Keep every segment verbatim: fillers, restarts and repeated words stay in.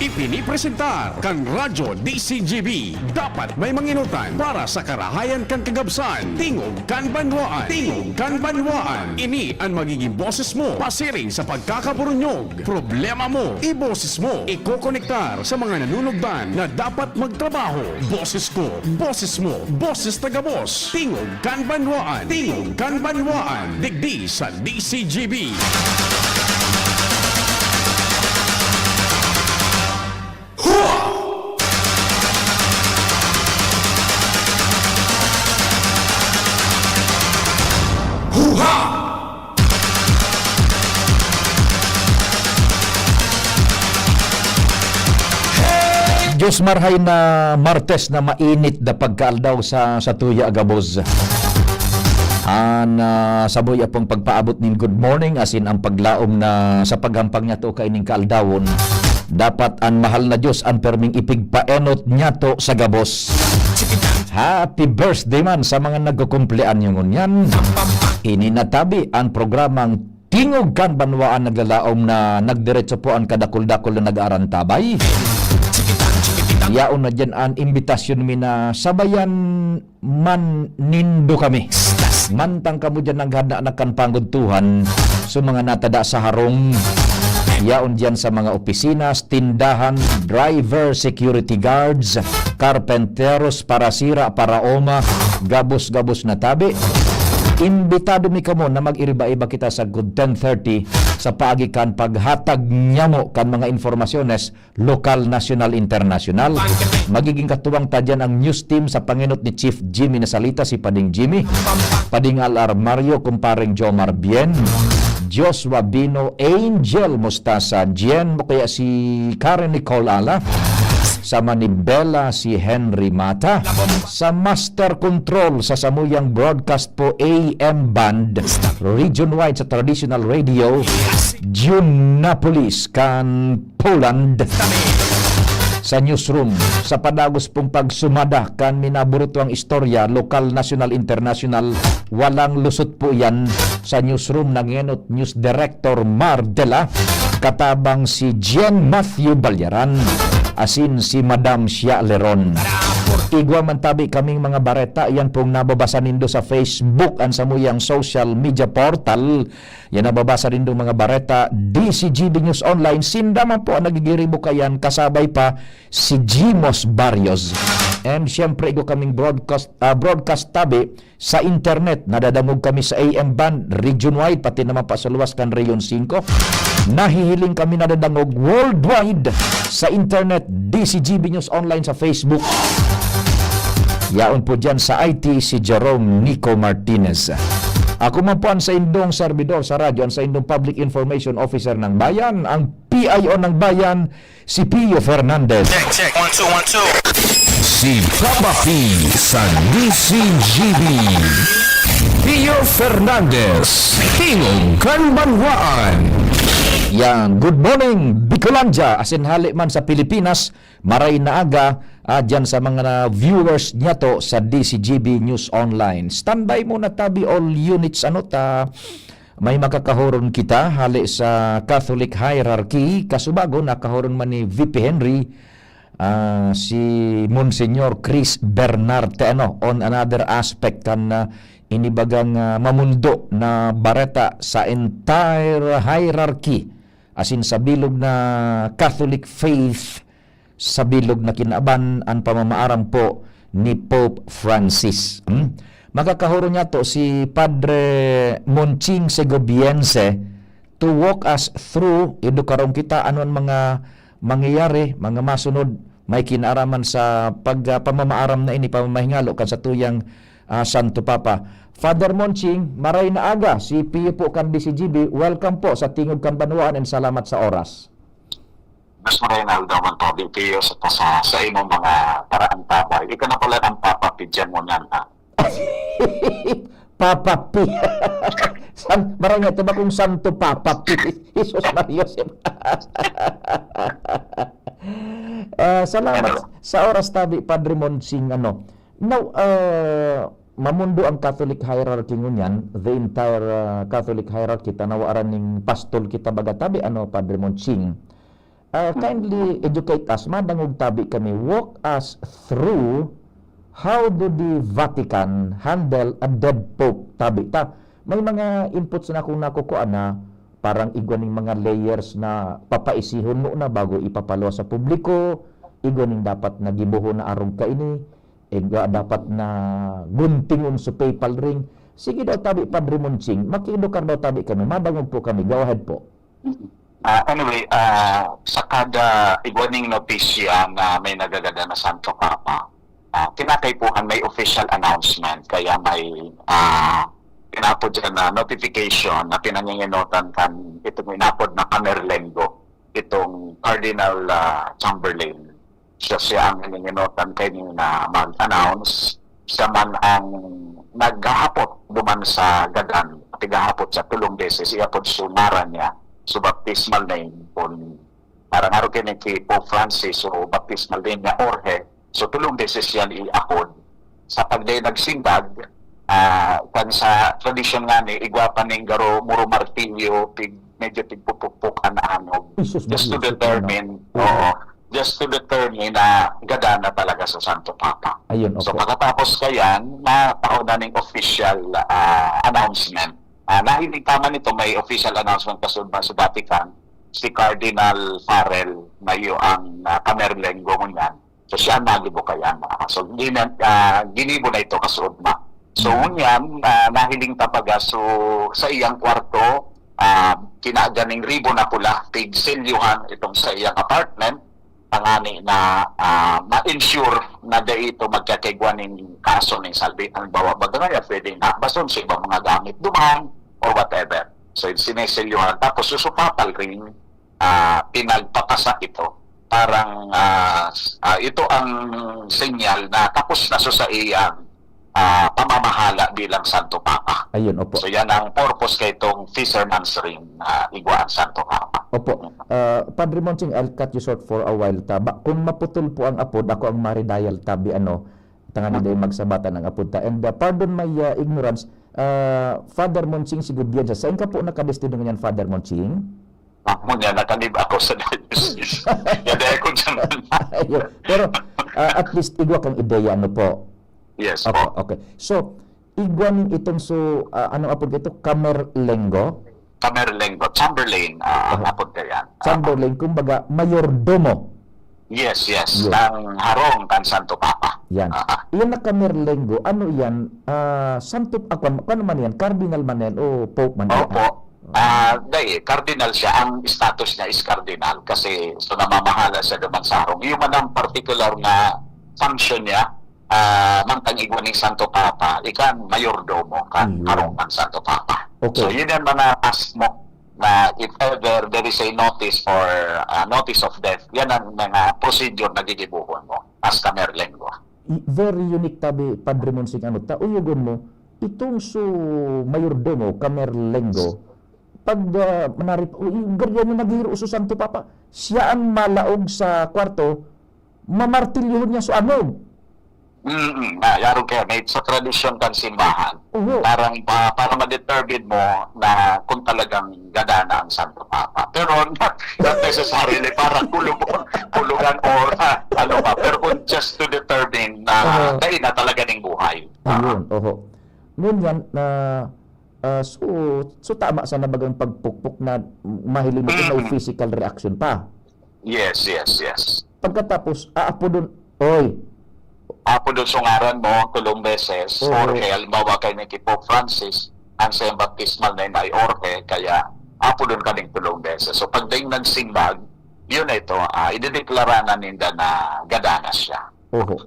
Ipinipresentar kan Radyo D C G B. Dapat may manginutan para sa karahayan kan kagabsan. Tingog kan banwaan. Tingog kan banwaan. Ini an magiging boses mo pasiring sa pagkakaburunyog. Problema mo, iboses mo. Ikokonektar sa mga nanunugdan na dapat magtrabaho. Boses ko, boses mo, boses ta gabos. Tingog kan banwaan. Tingog kan banwaan. Digdi sa D C G B. Hua! Huha! Diyos marhay na Martes na mainit na pagkaaldaw sa, sa tuya gabos. An, ah, saboy apong pagpaabot nin good morning, asin ang paglaom na sa paghampang niya to kaining kaaldawon. Dapat an mahal na Diyos an perming ipigpaenot niya to sa gabos. Happy birthday man sa mga nagkukumpleanyo ngunyan. Ini natabi an programang Tingog kan Banwaan naglalaom na nagdiretso po an kadakul-dakul na nag-aarantabay. Yaon na diyan an imbitasyon mi na sabayan man nindo kami. Mantang kamo diyan naghadna na kan pangudtuhan sa mga natada sa harong. Yaon diyan sa mga opisina, tindahan, driver, security guards, karpenteros, parasira, paraoma, gabos-gabos na tabi. Imbitado mi kamo na mag-iriba-iba kita sa good ten thirty sa paagi kan paghatag nyamo kan mga informasyones, lokal, nasyonal, internasyonal. Magiging katuwang ta diyan ang news team sa pangenot ni Chief Jimmy Nasalita, si Pading Jimmy, Pading Al Armario, Kumpareng Jomar Bien, Joshua Bino, Angel Mustasa, Jen mo kaya si Karen Nicole Ala, sa Manibela si Henry Mata, sa Master Control sa samuyang broadcast po A M Band, region wide sa traditional radio, June Napolis kan Poland. Sa newsroom, sa padagos pong pagsumada kan minaburutuang istorya, lokal, nasyonal, internasyonal, walang lusot po yan. Sa newsroom, nangenot News Director Mar Dela, katabang si Jen Matthew Balyaran, asin si Madam Shia Leron. Igwa man tabi kaming mga bareta, yan pong nababasa nindo sa Facebook, an samuyang social media portal. Yan nababasa nindong mga bareta, D C G B News Online, sinda man po ang nagigiribo kayan, kasabay pa si Jimos Barrios. And siyempre, igwa kaming broadcast, ah, broadcast tabi sa internet. Nadadangog kami sa A M band, region wide, pati naman pa sa luwas kan Region singko. Nahihiling kami nadadangog worldwide sa internet, D C G B News Online sa Facebook. Yaon po dyan sa I T si Jerome Nico Martinez. Ako man po ang saindong serbidor sa radyo, ang saindong Public Information Officer ng Bayan, ang P I O ng Bayan, si Pio Fernandez. Check, check. One, two, one, two. Si Papa P sa D C G B. Pio Fernandez, Tingog kan Banwaan. Yan. Good morning, Bicolandia. Asin hali man sa Pilipinas, maray na aga, ah, dyan sa mga viewers niyato sa D C G B News Online. Standby muna tabi, all units, ano ta, may makakahoron kita, hali sa Catholic hierarchy, kasubago nakahoron man ni V P Henry, ah, si Monsignor Chris Bernarte, ano, on another aspect kan, ah, inibagang, ah, mamundo na bareta sa entire hierarchy, asin sa bilog na Catholic faith, sa bilog na kinaban an pamamaaram po ni Pope Francis. Hmm? Makakahuro niya to si Padre Monching Segoviense to walk us through, edukarong kita ano ang mga mangyayari, mga masunod, may kinaaraman sa pag, ah, pamamaaram na ini, pamamahingalo kan satuyang, ah, Santo Papa. Father Monching, maray na aga, si Pio po kan D C G B. Welcome po sa Tingog kan Banwaan and salamat sa oras. Mas maray na aldaw man po, Pio, sa, sa, sa imong mga paraantabay. Ikaw na pala ang Papa P dyan mo niyan, ha? Papa P. San, maray nga, ito ba kung Santo Papa P? Jesus Maria Joseph. Ah, salamat Hello. Sa oras tabi, Padre Monching, ano. Now, ah, mamundo ang Catholic hierarchy ngunyan, the entire, ah, Catholic hierarchy, tanawa aran ning pastol kita baga tabi, ano, Padre Monching. Ah, kindly educate us, madangog tabi kami, walk us through how do the Vatican handle a dead pope, tabi ta. May mga inputs na akong nakukuha na parang igwa ning mga layers na papaisihon mo na bago ipapaluwas sa publiko, igwa ning dapat na gibohon na arog kaini, igwa dapat na guntingon sa papal ring. Sige daw tabi, Padre Monching, makiedukar daw tabi kami, madangog po kami. Go ahead po. Ah, anyway, ah, sa kada igwa ning notisya na may nagagadan na Santo Papa, ah, kinakaipuhan may official announcement, kaya may, ah, inapod dyan na notification na pinanginginotan kan itong inapod na Camerlengo, itong Cardinal, ah, Chamberlain. Siya, siya ang nanginginutan kaini na mag-announce. Siya man ang naghahapot duman sa gadan, naghahapot sa tulong beses, iya pod su ngaran niya, su baptismal name, kun parang arog kaini ki Pope Francis, su baptismal name niya Jorge. So, tulong beses yan iapod. Sa pagdai nagsimbag, ah, kan sa tradisyon ngani, igwa pa ning garo, muro martilyo, tig, medyo tigpupukpok an anog. Jesus, Just to Jesus, determine, ano? Oo, just to determine na gadan na talaga sa Santo Papa. Ayun, So, opo. pagkatapos kayan, nataon na ning official, ah, announcement. Ah, nahiling ta man ito, may official announcement kasunod sa Vatican, si Cardinal Farrell na iyo ang, ah, Camerlengo ngunyan. So, siya ang nagibo kayan. Ah, so, gina-, ah, ginibo na ito kasunod na. So, Mm. ngunyan, ah, nahiling ta baga, so, sa iyang kwarto, ah, kinaga ning ribo na pula, tig-seelyuhan itong sa iyang apartment, tangani na, ah, ma-ensure na dai ito magkakaigwa ning kaso ning salbi. Halimbawa, baga ngayon, pwedeng nakbason sa ibang mga gamit duman or whatever. So, sineseelyuhan. Tapos, su papal ring, ah, pinagpapasa ito. Parang, ah, s-, ah, ito ang senyal na tapos na sa iyang, ah, pamamahala bilang Santo Papa. Ayun, opo. So, yan ang purpose kay itong Fisherman's Ring na igwa ang Santo Papa. Opo. Ah, Padre Monching, I'll cut you short for a while ta. Ba, kung maputol po ang apod, ako ang maridayal tabi, ano, tangani dai magsabatan ang apod ta. And, ah, pardon my, ah, ignorance, ah, Father Monching Sigubian siya. Saan ka po nakadestino ngunyan, Father Monching? Ako niya, nakalib ako sa diocese. Kaya dahil ko dyan. Ayun. Pero, ah, at least, igwa kang ideya, ano po? Yes Opo, po. Okay. So, igwa ning itong so, ah, anong apod ito? Camerlengo? Camerlengo, Chamberlain, ah, ang Aha. apod ka yan. Ah, Chamberlain, kumbaga, mayordomo. yes, yes. Yes. Ang harong kan Santo Papa. Yan. Ah, ah. Iyan na Camerlengo, ano yan? Ah, Santo, ah, kwan, kwan man yan? Cardinal man yan o Pope man yan? Opo. Ah, dai, cardinal siya. Ang status niya is cardinal kasi so namamahala siya duman sa harong. Yung man ang particular na function niya, ah, mantang igwa ning Santo Papa, ikan mayordomo kan Ayun. harong kan Santo Papa. Okay. So, yun ang mga task mo na if ever there is a notice or ah, notice of death, yan ang mga procedure na gigibuhon mo as Camerlengo. I- very unique tabi, Padre Monsing, ano, ta, uyogon mo, itong su mayordomo, Camerlengo, pag uh, manarip, o yung guardian na naghihiro sa Santo Papa, siya ang malaog sa kwarto, mamartilyuhon niya su anog. Mm, na, yarong kaya, may sa tradisyon kan simbahan. Oho. Parang pa, para ma-determine mo na kung talagang gada na ang Santo Papa. Pero not, not necessarily para kulugon, kulugan or ah, ano pa. Pero kung just to determine na Oo. dai na talaga ning buhay. Ayun, oho. Ngunyan na, ah, so, so tama sa nabagang pagpukpok na mahiling mo kung may Mm. physical reaction pa. Yes, yes, yes. Pagkatapos, aapodon, oy, Apo doon sungaran mo, tulong beses, Oo. Jorge, halimbawa kay ni Pope Francis, ang sa iyang baptismal name ay Jorge, kaya apo doon ka ding tulong beses. So, pagdating ng simbag, yun na ito, ah, idedeklara na ninda na gada na siya. Oho.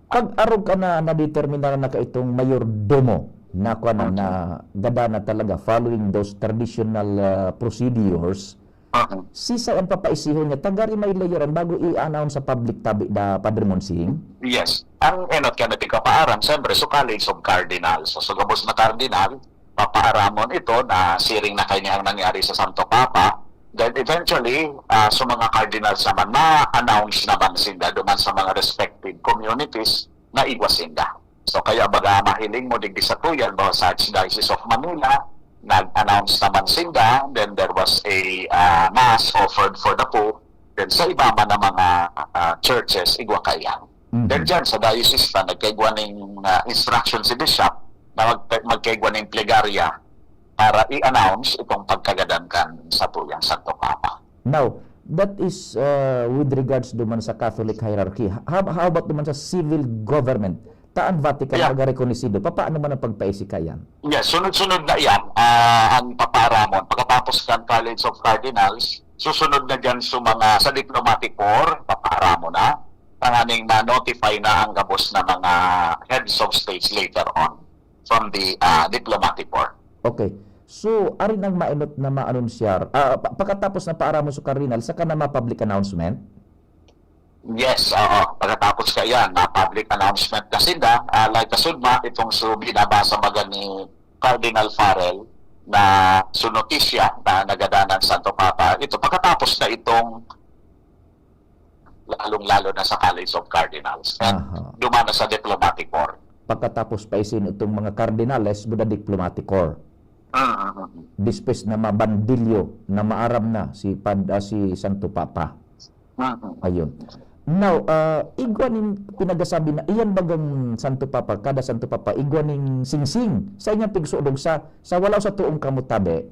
Pag arog ka na, nadeterminar na ka itong mayordomo na kuwan na, na gada na talaga following those traditional ah, procedures, Mhm. sisay ang papaisihon niya, tagari may layoran bago i-announce sa public tabi da Padre Monsing? Yes. Ang enot ka na tigkapaaram, siyempre, sa College of Cardinals. So, sa gabos na cardinal, papaaramon ito na siring na kanyang nangyari sa Santo Papa. Then eventually, ah, sa mga cardinals naman, ma-announce naman sinda duman sa mga respective communities na igwa sinda. So, kaya baga mahiling mo digdi sa tuyan, bawa sa Archdiocese of Manila, nag-announce naman sinda, then there was a ah, mass offered for the Pope, Then sa iba man na mga, ah, churches, igwa kaiyan. Mhm. Then dyan sa diocese na nagkaigwa ning, ah, instruction si bishop na mag-, magkaigwa ning plegarya para i-announce itong pagkagadan kan satuyang Santo Papa. Now, that is, uh, with regards duman sa Catholic hierarchy. How, how about duman sa civil government? Ta an Vatican Yeah. nagarekonosido. Papaano man ang pagpaisi kaiyan? Yes, sunod-sunod na iyan, ah, ang papaaramon. Pagkatapos kan College of Cardinals, susunod na diyan sa mga, sa diplomatic corps, papaaramon na. Tanganing ma-notify na ang gabos na mga heads of states later on from the, ah, diplomatic corps. Okay. So, arin ang maenot na maanunsyar. Ah, pa-, pagkatapos na paaramon sa Cardinal, saka na ma-public announcement? Yes, oo. Pagkatapos kaiyan, na public announcement na sinda, ah, like kasudma, itong so binabasa baga ni Cardinal Farrell na so notisya na nagadanan Santo Papa. Ito, pagkatapos na itong lalong-lalo na sa College of Cardinals. And Aha. duman na sa diplomatic corps. Pagkatapos pa isin itong mga cardinales, buda diplomatic corps. Mm, mm, mm. Despues na mabandilyo, na maaram na si Pad-, ah, si Santo Papa. Mm, mm. Ayun. Now, ah, igwa nin pinagasabi na, iyan bagang Santo Papa, kada Santo Papa, igwa ning singsing. Sa inyang pigsulog sa, sa wala sa toong kamot tabi.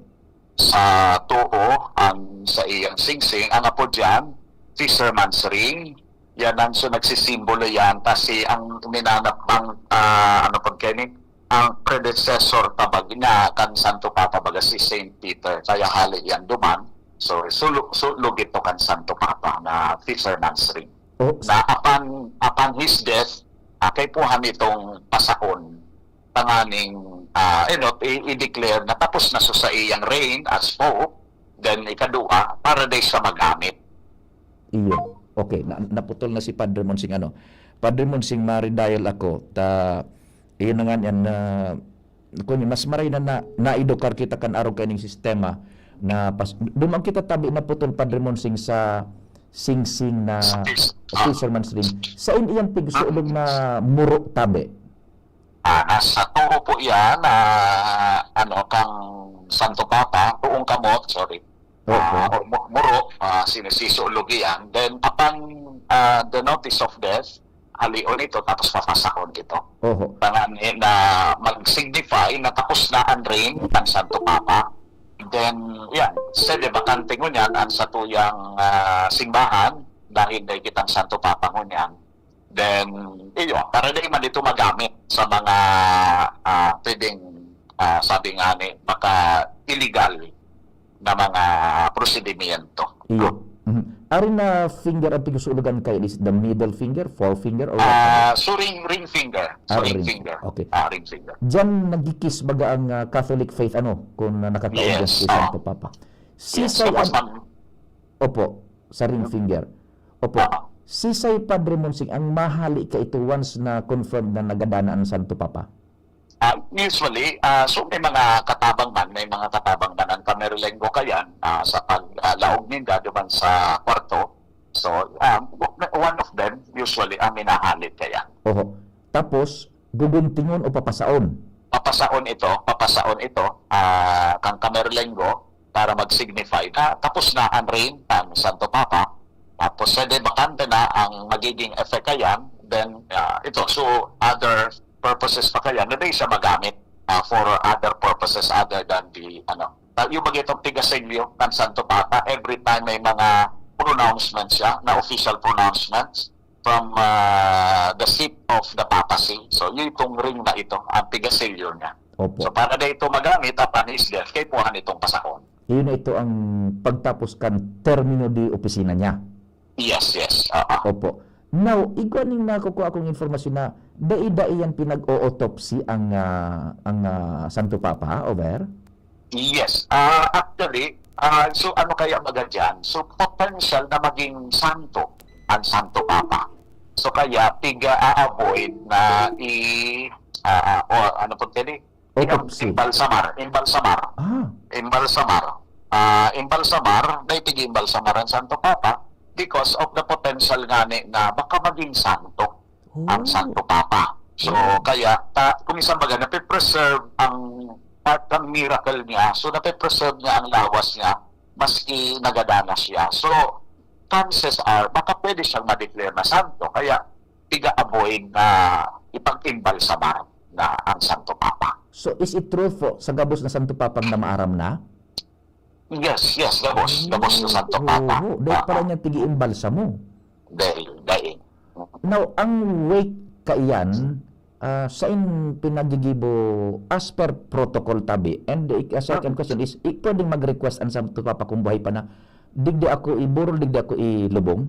Sa too, ang sa iyang singsing, ang apo diyan, Fisherman's Ring. Yan ang so nagsisimbolo yan. Kasi ang minanap ang, ah, ano pag kani, ang predecessor tabag na kan Santo Papa baga si Saint Peter. Kaya hali yan duman. So, sulo-, sulog ito kan Santo Papa na Fisherman's Ring. Oh, Na upon, upon his death, ah, kaipuhan itong pasakon tanganing, ah, you know, i-, i-declare na tapos na so sa iyang reign as Pope, then ikadua, para day siya magamit. Iyo. Okay, na, naputol na si Padre Monsing, ano. Padre Monsing, maridayal ako, ta, iyon na nga niyan na, kun mas maray na, na, naedukar kita kan arog kaining sistema, na pas-, duman kita tabi naputol, Padre Monsing, sa singsing na Sa fis-, ah. Fisherman's Ring. Sa in iyang pigsulog na muro tabi. Ah, nasa turo po yan, ah, ano, kang Santo Papa, tuong kamot, sorry. Opo. Ah, or mu-, muro, ah, sinisiso lugi yan. Then, upon, ah, the notice of death, halion ito, tapos papasakon ito. Oho. Tangan, eh, na mag-signify na tapos na ang reign ng Santo Papa. Then, yan, sede bakante ngunyan ang satuyang, ah, simbahan, dahil dahil kitang Santo Papa ngunyan. Then, iyo, para di man ito magamit sa mga, ah, pwedeng, ah, sabi nga ni, baka illegal na mga prosedimyento. Iyo. Mhm. Arin na finger ang pigsusulogan kay, is the middle finger, forefinger, or what? Ah, so ring, ring finger. So Ah, ring ring. finger. Okay. Ah, ring finger. Diyan nagkikis baga ang, ah, Catholic faith, ano, kung, ah, nakataon Yes. dyan si Ah. Santo Papa. Yes. Sisay Tapos ang pag- Opo, sa ring finger. Opo. Ah. Sisay, Padre Monsing, ang mahali ka ito once na confirmed na nagadana ang Santo Papa? Ah, usually, ah, so may mga katabang man, may mga katabang man ang Camerlengo kayan, ah, sa pag, ah, laog ninda duman sa kwarto. So, ah, one of them, usually, ang minahali kayan. Oho. Tapos, guguntingon o papasaon? Papasaon ito, papasaon ito, ah, kang Camerlengo para mag-signify na tapos na ang reign ng Santo Papa. Tapos, sede bakante na ang magiging effect kayan, then, ah, ito. So, other purposes pa kayan na di siya magamit, ah, for other purposes other than the, ano. Ah, yung mga itong tigaselyo ng Santo Papa, every time may mga pronouncements siya, na official pronouncements from, ah, the seat of the papacy. So, yun itong ring na ito, ang tigaselyo niya. Opo. So, para na ito magamit, upon his death, kaipuhan itong pasakon. Yun na ito ang pagtapos kan termino de opisina niya. Yes, yes. Ah, ah. Opo. Now, igwa ning nakukuha akong informasyon na dai-dai yan pinag-o-autopsy ang, ah, ang, ah, Santo Papa, over? Yes. Ah, actually, ah, so ano kaya baga dyan? So, potential na maging santo ang Santo Papa. So, kaya piga-a-avoid na i-, ah, o ano po tini? Autopsy. Imbalsamar, imbalsamar. Ah. Imbalsamar. Ah, imbalsamar, dai pig-imbalsamar ang Santo Papa because of the potential ngani na baka maging santo ang Oh. Santo Papa. So, Oh. kaya, ta-, kung isang baga, nape-preserve ang part ng miracle niya. So, nape-preserve niya ang lawas niya, maski nagadana siya. So, chances are, baka pwede siyang ma-declare na santo. Kaya, piga-avoid na ipag-imbalsamar na ang Santo Papa. So, is it true po, sa gabos na Santo Papang namaaram na? Yes, yes, gabos. Gabos na Santo Papa. Oo, dahil pala niya pigi-imbalsamo. Dahil, dahil. Now, ang wake kaiyan, ah, sa in pinagigibo as per protocol tabi. And the, a second question is, i-, pwedeng mag-request ang Santo Papa kung buhay pa na, "Digdi ako iburol, digdi ako ilubong"?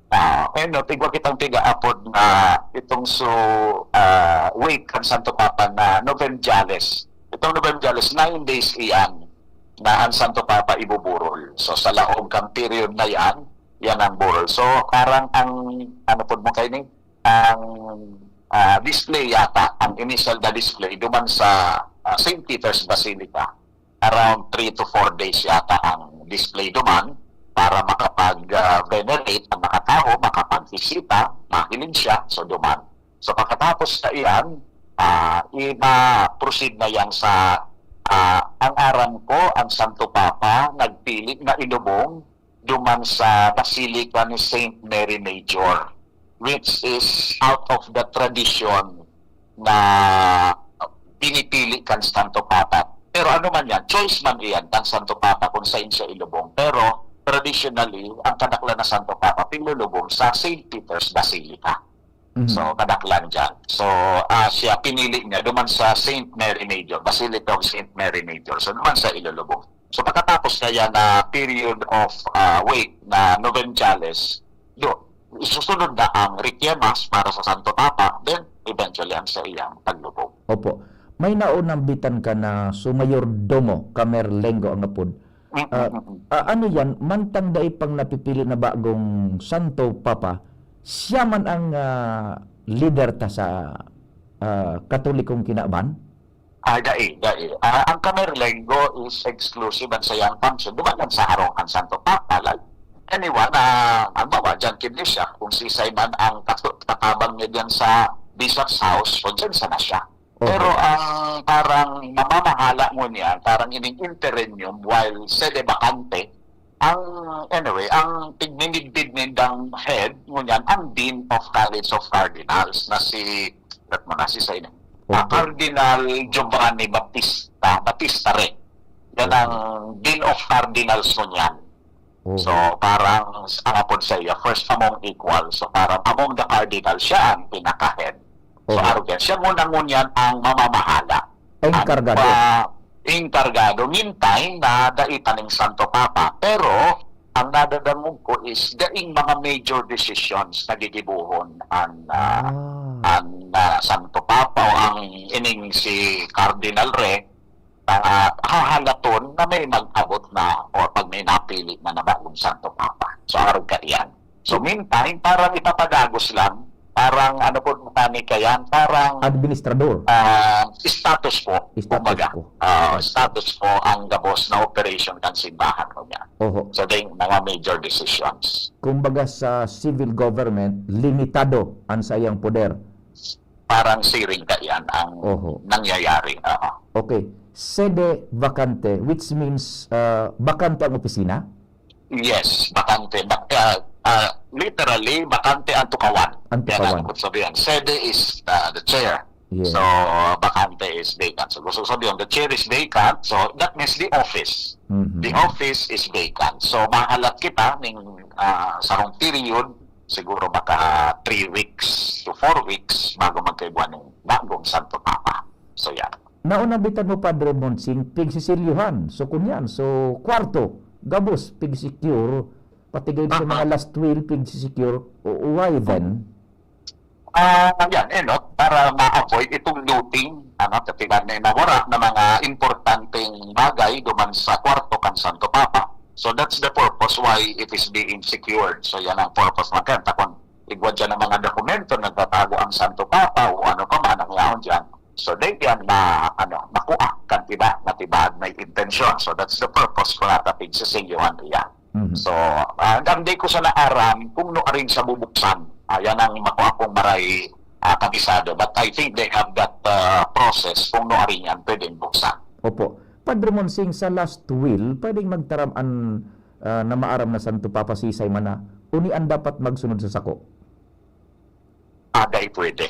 Ah, ayun, no, tigwa kitang piga-apod na itong su-, ah, wake kan Santo Papa na Novemdiales. Itong Novemdiales, nine days iyan na ang Santo Papa ibuburol. So, sa laog kan period na yan, yan ang burol. So, parang ang, ano po mo kayo ni? Ang, ah, display yata, ang initial na display, duman sa, ah, Saint Peter's Basilica. Around three to four days yata ang display duman para makapag, ah, venerate ang mga tao, makapagbisita, mahiling siya, so duman. So pagkatapos na iyan, ah, i-, ma-proceed na yan sa, ah, ang aram ko, ang Santo Papa nagpili na ilubong duman sa Basilica ni Saint Mary Major, which is out of the tradition na pinipili kan Santo Papa. Pero ano man yan, choice man iyan kan Santo Papa kung saan siya ilubong. Pero traditionally, ang kadaklan na Santo Papa pinulubong sa Saint Peter's Basilica. Mhm. So, kadaklan dyan. So, ah, siya, pinili niya duman sa Saint Mary Major, Basilica of Saint Mary Major. So, duman sa ilulubong. So, pagkatapos kaya na period of, ah, wait na Novemdiales, do, susunod na ang Requiem Mass para sa Santo Papa, then eventually ang sa iyang paglubong. Opo. May naunambitan ka na su mayordomo, kamerlenggo ang apod. Mm, Ah, mm, mm. ah, ano yan? Mantang dai pang napipili na bagong Santo Papa, siya man ang, ah, lider ta sa, ah, Katolikong kinaban? Ah, dai, dai. Ah, ang kamerlenggo is exclusive an saiyang function. Duman lang sa harong kan Santo Papa, like, anyone, ah, halimbawa, diyan kini siya, kung sisay man ang katu-, katabang niya diyan sa Bishop's House, o diyan sana siya. Oho. Pero ang parang namamahala ngunyan, parang ining interim while sede vacante, ang, anyway, ang tigmimidbid nindang head ngunyan, ang Dean of College of Cardinals na si, kat mo na, si sa ini? Ah, Opo. Cardinal Giovanni Battista, Battista Re. Yan Opo. ang Dean of Cardinals ngunyan. Oho. So, parang, ang apod sa iya, first among equals. So, parang among the cardinals, siya ang pinaka-head. So, Oho. arog yan. Siya muna ngunyan ang mamamahala. Enkargado. Ang, ah, enkargado. Meantime, na dai pa ning Santo Papa. Pero, ang nadadangog ko is, daing mga major decisions na gigibohon ang, ah, Ah. ang, ah, Santo Papa o ang ining si Cardinal Re, ah, hahalaton na may mag-abot na or pag may napili na na bagong Santo Papa. So, arog ka iyan. So, meantime, parang ipapadagos lang, parang ano po, mechanic yan, parang, Administrador. ah, status quo, Status kumbaga. quo. Ah, Yes. status quo ang gabos na operation kan simbahan ko niya. Oho. So, ding mga major decisions. Kumbaga sa civil government, limitado ang saiyang poder. Parang siring ka yan ang Oho. nangyayari. Oo. Okay. Sede vacante, which means, ah, bakante ang opisina? Yes, bakante. Bak-, ah, ah, literally, bakante ang tukawan. Ang Yan ang tukawan. ibig sabihin. Sede is, ah, the chair. Yes. So, bakante is vacant. So, gusto sabihin, the chair is vacant. So, that means the office. Mhm. The office is vacant. So, mahalat kita ning, ah, sarong period, siguro baka three weeks to four weeks bago magkaigwa ning bagong Santo Papa. So, yan. Naunambitan mo, Padre Monsing, pigsisilyohan. So, kunyan, so, kwarto, gabos, pigsecure, pati gayud sa Aha. mga last will, pigsisecure. O, why then? Ah, yan, eh, no? Para ma-avoid itong looting, ano, katigan na inawara na mga importanteng bagay duman sa kwarto kan Santo Papa. So, that's the purpose why it is being secured. So, yan ang purpose man. Kaya, takon, igwa dyan ang mga dokumento, nagtatago ang Santo Papa o ano pa man ang yaon dyan. So, dahil yan na, ano, makuha kan iba na tibaad may intensyon. So, that's the purpose ko na tapig sa silyohan iyan. Mhm. So, ah, ang di ko sana aram kung no arin sa bubuksan. Ah, yan ang makuha kong maray, ah, kabisado. But I think they have that, ah, process kung no arin yan pwedeng buksan. Opo. Padre Monsing, sa last will, pwedeng magtaram an, ah, na maaram na Santo Papa sisay man na o ni an dapat magsunod sa sako? Ah, dai pwede.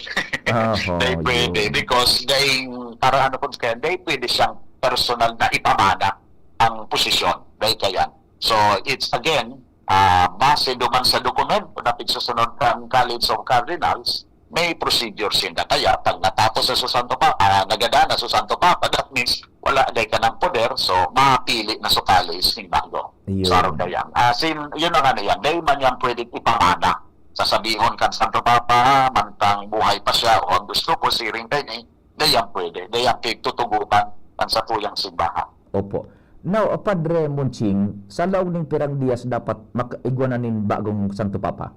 Oho, Dai pwede yun. Because dai, para ano po kaya, dai pwede siyang personal na ipamana ang posisyon. Dai kaya. So, it's again, ah, base duman sa dokumento na pigsusunod kan College of Cardinals, may procedure sinda. Kaya pag natapos sa Santo Papa, ah, nagada na sa Santo Papa, that means wala dai ka ng poder, so mapili na sa college ning bago. Yun. So, arog na yan. As in, yun ang ano yan, dai man yan pwedeng ipamana. Sasabihon kan Santo Papa, mantang buhay pa siya, o ang gusto ko, siring kaini, dai yan pwede. Dai yan pigtutugotan kan satuyang simbahan. Opo. Now, Padre Monching, sa laog ning pirang diyas dapat maka-, igwa na nin bagong Santo Papa?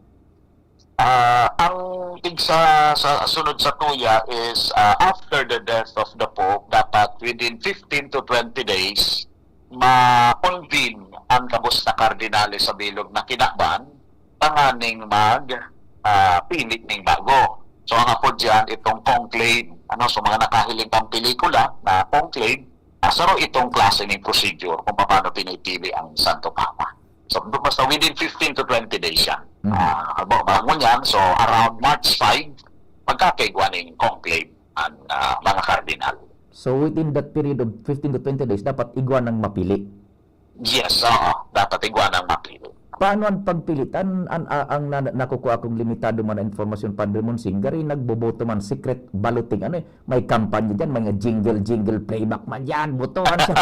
Ah, ang tig sa, sa sunod sa tuya is, ah, after the death of the Pope, dapat within fifteen to twenty days, ma-convene ang gabos na kardinales sa bilog na kinaban, tanganing mag, ah, pili ning bago. So, ang apod diyan, itong conclave. Ano, so mga nakahiling kang pelikula na conclave, ah, saro itong klase ning procedure kung paano pinipili ang Santo Papa. So, basta within fifteen to twenty days siya. Mm. Ah, ba-, bago niyan, so around March five, magkakaigwa ning conclave ang, ah, mga kardinal. So, within that period of fifteen to twenty days, dapat igwa nang mapili? Yes, oo. Dapat igwa nang mapili. Paano ang pagpili? An, an, a-, ang na, nakukuha kong limitado man na impormasyon, Padre Monsing, gari nagboboto man, secret balloting. Ano eh, may kampanya dyan, mga jingle-jingle playback man dyan, botohan siya.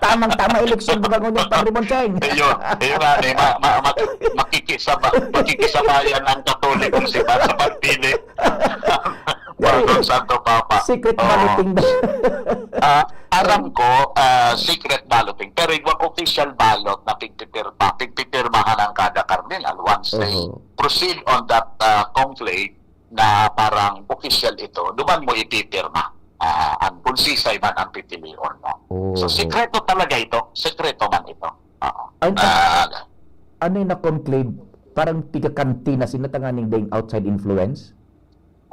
Tamang-tama eleksyon, baga ngunyan, Padre Monsing. Ayun, ayun nga, eh, ma-, ma-, ma-, makikisaba-, makikisabayan ang Katolikong simbahan sa pagpili. Bagong Santo Papa. Secret Oo. balloting ba? Ah, alam ko, ah, secret balloting. Pero igwang official ballot na pigpipirma-, pigpipirmahan ng kada kardinal once they Oo. proceed on that, ah, conclave na parang official ito, duman mo ipipirma, ah, ang kung sisay man ang pipilion mo. Oo. So, sikreto talaga ito. Sikreto man ito. Oo. Ang, Ah, ano yung na-conclave? Parang tiga-kantina sila tanganing daing outside influence?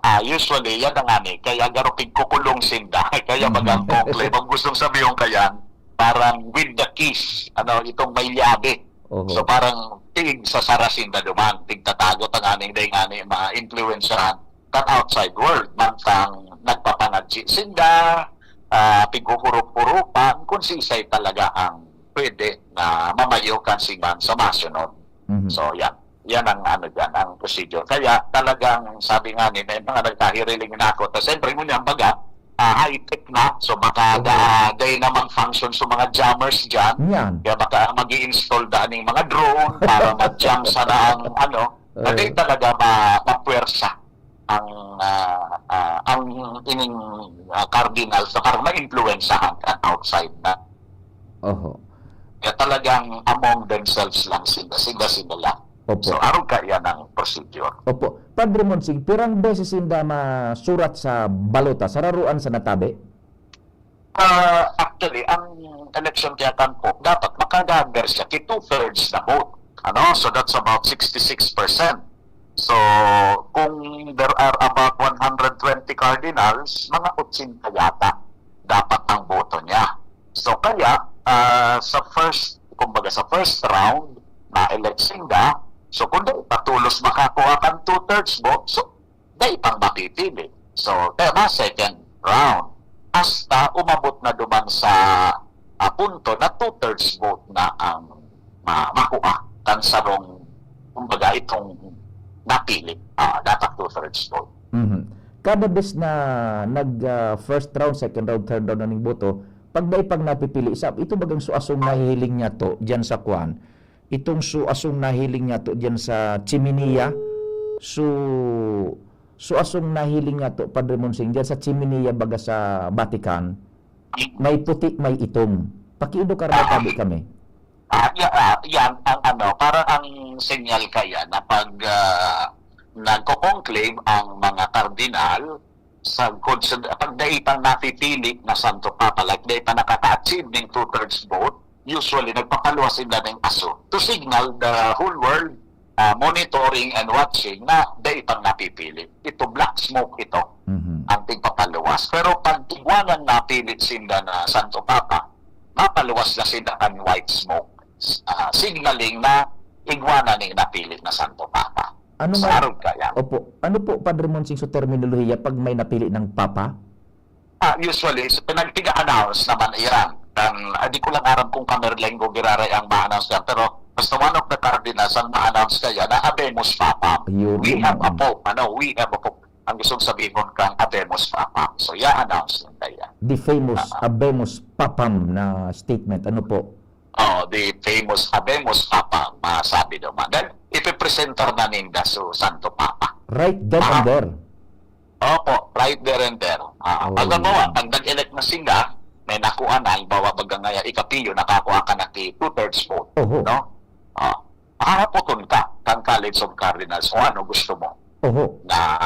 Ah, usually, yan ang ani. Kaya garo pigkukulong sinda. Kaya Mhm. bagang conclave. Ang gustong sabihon kayan, parang with the keys. Ano, itong may llave. Oho. So, parang tig sasara sinda duman. Tigtatago tanganing daing ani ma-influensyahan kan outside world. Mantang nagpapangadji sinda, ah, pighuhurup-hurupan, kung sisay talaga ang pwede na mamayo kan simbahan sa masunod. Mhm. So, yan. Yan ang ano dyan, ang procedure. Kaya talagang sabi nga ni, may mga nagkahiriling na ako. Tapos siyempre, ngunyan baga, ah, high-tech na. So baka Oo. da, day na mag-function sa mga jammers dyan. Yan. Kaya baka mag-i-install da ning mga drone para mag-jam sana ang ano. Oo. Hindi talaga ma-, mapuwersa ang, ah, ah, ang ining, ah, cardinal sa parang maimpluwensyahan kan outside na. Oho. Kaya talagang among themselves lang sila, sila-sila lang. Opo. So, arog kaiyan ang procedure. Opo. Padre Monsing, pirang beses sinda masurat sa balota? Sararuan sa natabi? Ah, actually, ang election kaya kan Pope, dapat makagagar siya ki two-thirds na vote. Ano? So, that's about sixty-six percent. So, kung there are about one hundred twenty cardinals, mga ochenta yata dapat ang boto niya. So, kaya, ah, sa first, kumbaga sa first round, na-elect sinda, so kung di pa tolos makakuha kan two-thirds vote, so, dai pang mapipili. So, kaya mga second round, hasta umabot na duman sa, ah, punto na two-thirds vote na ang ma-, makuha kan sarong, kumbaga, itong napili. Ah, dapat two-thirds vote. Mhm. Kada bes na nag, ah, first round, second round, third round na ning boto, pag dai pang napipili, sa, ito bagang suasong nahihiling niya to, diyan sa kwan, itong suasong nahiling niya to diyan sa Chiminia. Su-, suasong nahiling niya to, Padre Monsing, diyan sa Chiminia baga sa Vatican. May puti, may itom. Pakiedukar mo tabi kami. Ah, ya-, ah, yan ang ano, parang ang senyal kaya na pag, ah, nagko-conclave ang mga kardinal, sa, kung sa, pag dai pang napipili na Santo Papa, like, dai pa nakaka-achieve ning two-thirds vote, usually nagpapaluwas sila ning aso to signal the whole world, ah, monitoring and watching na dai pang napipili. Ito, black smoke ito, Mhm. ang tigpapaluwas. Pero pag igwa nang napili sinda na Santo Papa, mapaluwas na sinda kan white smoke, ah, signaling na igwa na ning napili na Santo Papa. Ano Sa nga arog kaya. Opo. Ano po, Padre Monsing, so terminolohiya pag may napili ng Papa? Ah, usually, so, pinagtiga-announce naman iyan. Kan, ah, di ko lang aram kung Camerlengo giraray ang ma-announce niyan, pero basta one of the cardinals ang ma-announce kaya na Habemus Papam. Ayun, We yun, have a mm. Pope, ano, we have a Pope. Ang gustong sabihin kan Habemus Papam. So, i-announce lang kaya. The famous Ah. Habemus Papam na statement. Ano po? Oh, the famous Habemus Papam, masabi naman. Then, ipipresentar na ninda so Santo Papa. Right then and Ah. there. Opo, right there and there. Ah, Oh. Pag halimbawa, pag nag-elect na sila, may nakuha na, halimbawa, baga ngaya, ikapiyo, nakakuha ka na ki two-thirds vote, Oho. no? Ah, Hahapoton ka kan College of Cardinals kung ano gusto mo Oho. na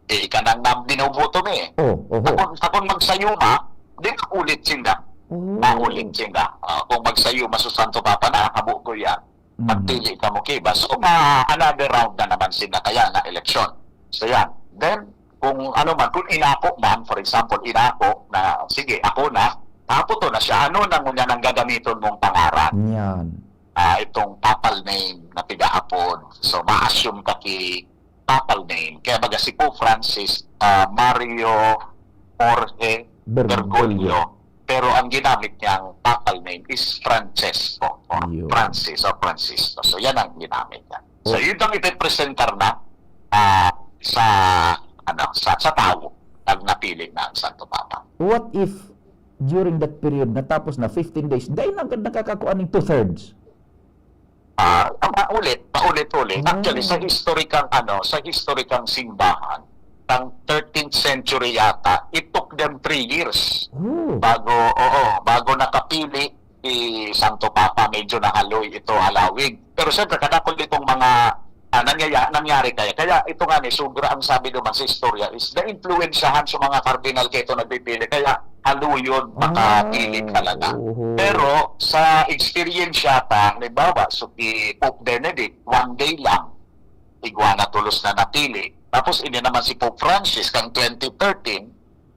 eh, ika nang nam-, binoboto mi. Oh, oho. Takon, takon magsayuma, di maulit sinda. Oh. Maulit sinda. Ah, kung magsayuma so Santo Papa na, habo ko yan. Mm. Magpili ka mo, kiba. So, ma-, another round na naman sinda kaya na eleksyon. So, yan. Then, kung ano man, kung inako man, for example, inako na, sige, ako na, hapoton na siya. Ano na ngunyan ang gagamiton mong pangaran? Yan. Ah, itong papal name na pigahapon. So, ma-assume ka ki papal name. Kaya baga si Pope Francis, ah, Mario Jorge Bergoglio. Bergoglio. Pero ang ginamit niyang papal name is Francesco or Yun. Francis or Francisco. So, yan ang ginamit niya. So, Oh. yun ang ipipresentar na, ah, sa, ano, sa, sa tao pag napili na ang Santo Papa. What if during that period, natapos na fifteen days, dai na agad nakakakuha ning two-thirds? Ah, paulit, paulit-ulit. Ah. Actually, sa history kang, ano, sa history kang simbahan, kang thirteenth century yata, it took them three years Oh. bago, oo, bago nakapili si Santo Papa. Medyo nahaloy ito, halawig. Pero siyempre, kadakul itong mga, ah, nangyaya-, nangyari kaya. Kaya ito nga ni, sobra ang sabi naman sa istorya is naimpluwensyahan sa mga kardinal kaya ito nagpipili. Kaya haluyon, makapili Ah, talaga. oho. Pero sa experience yata, halimbawa, so si Pope Benedict, one day lang, igwa na tolos na napili. Tapos ini naman si Pope Francis, kang twenty thirteen,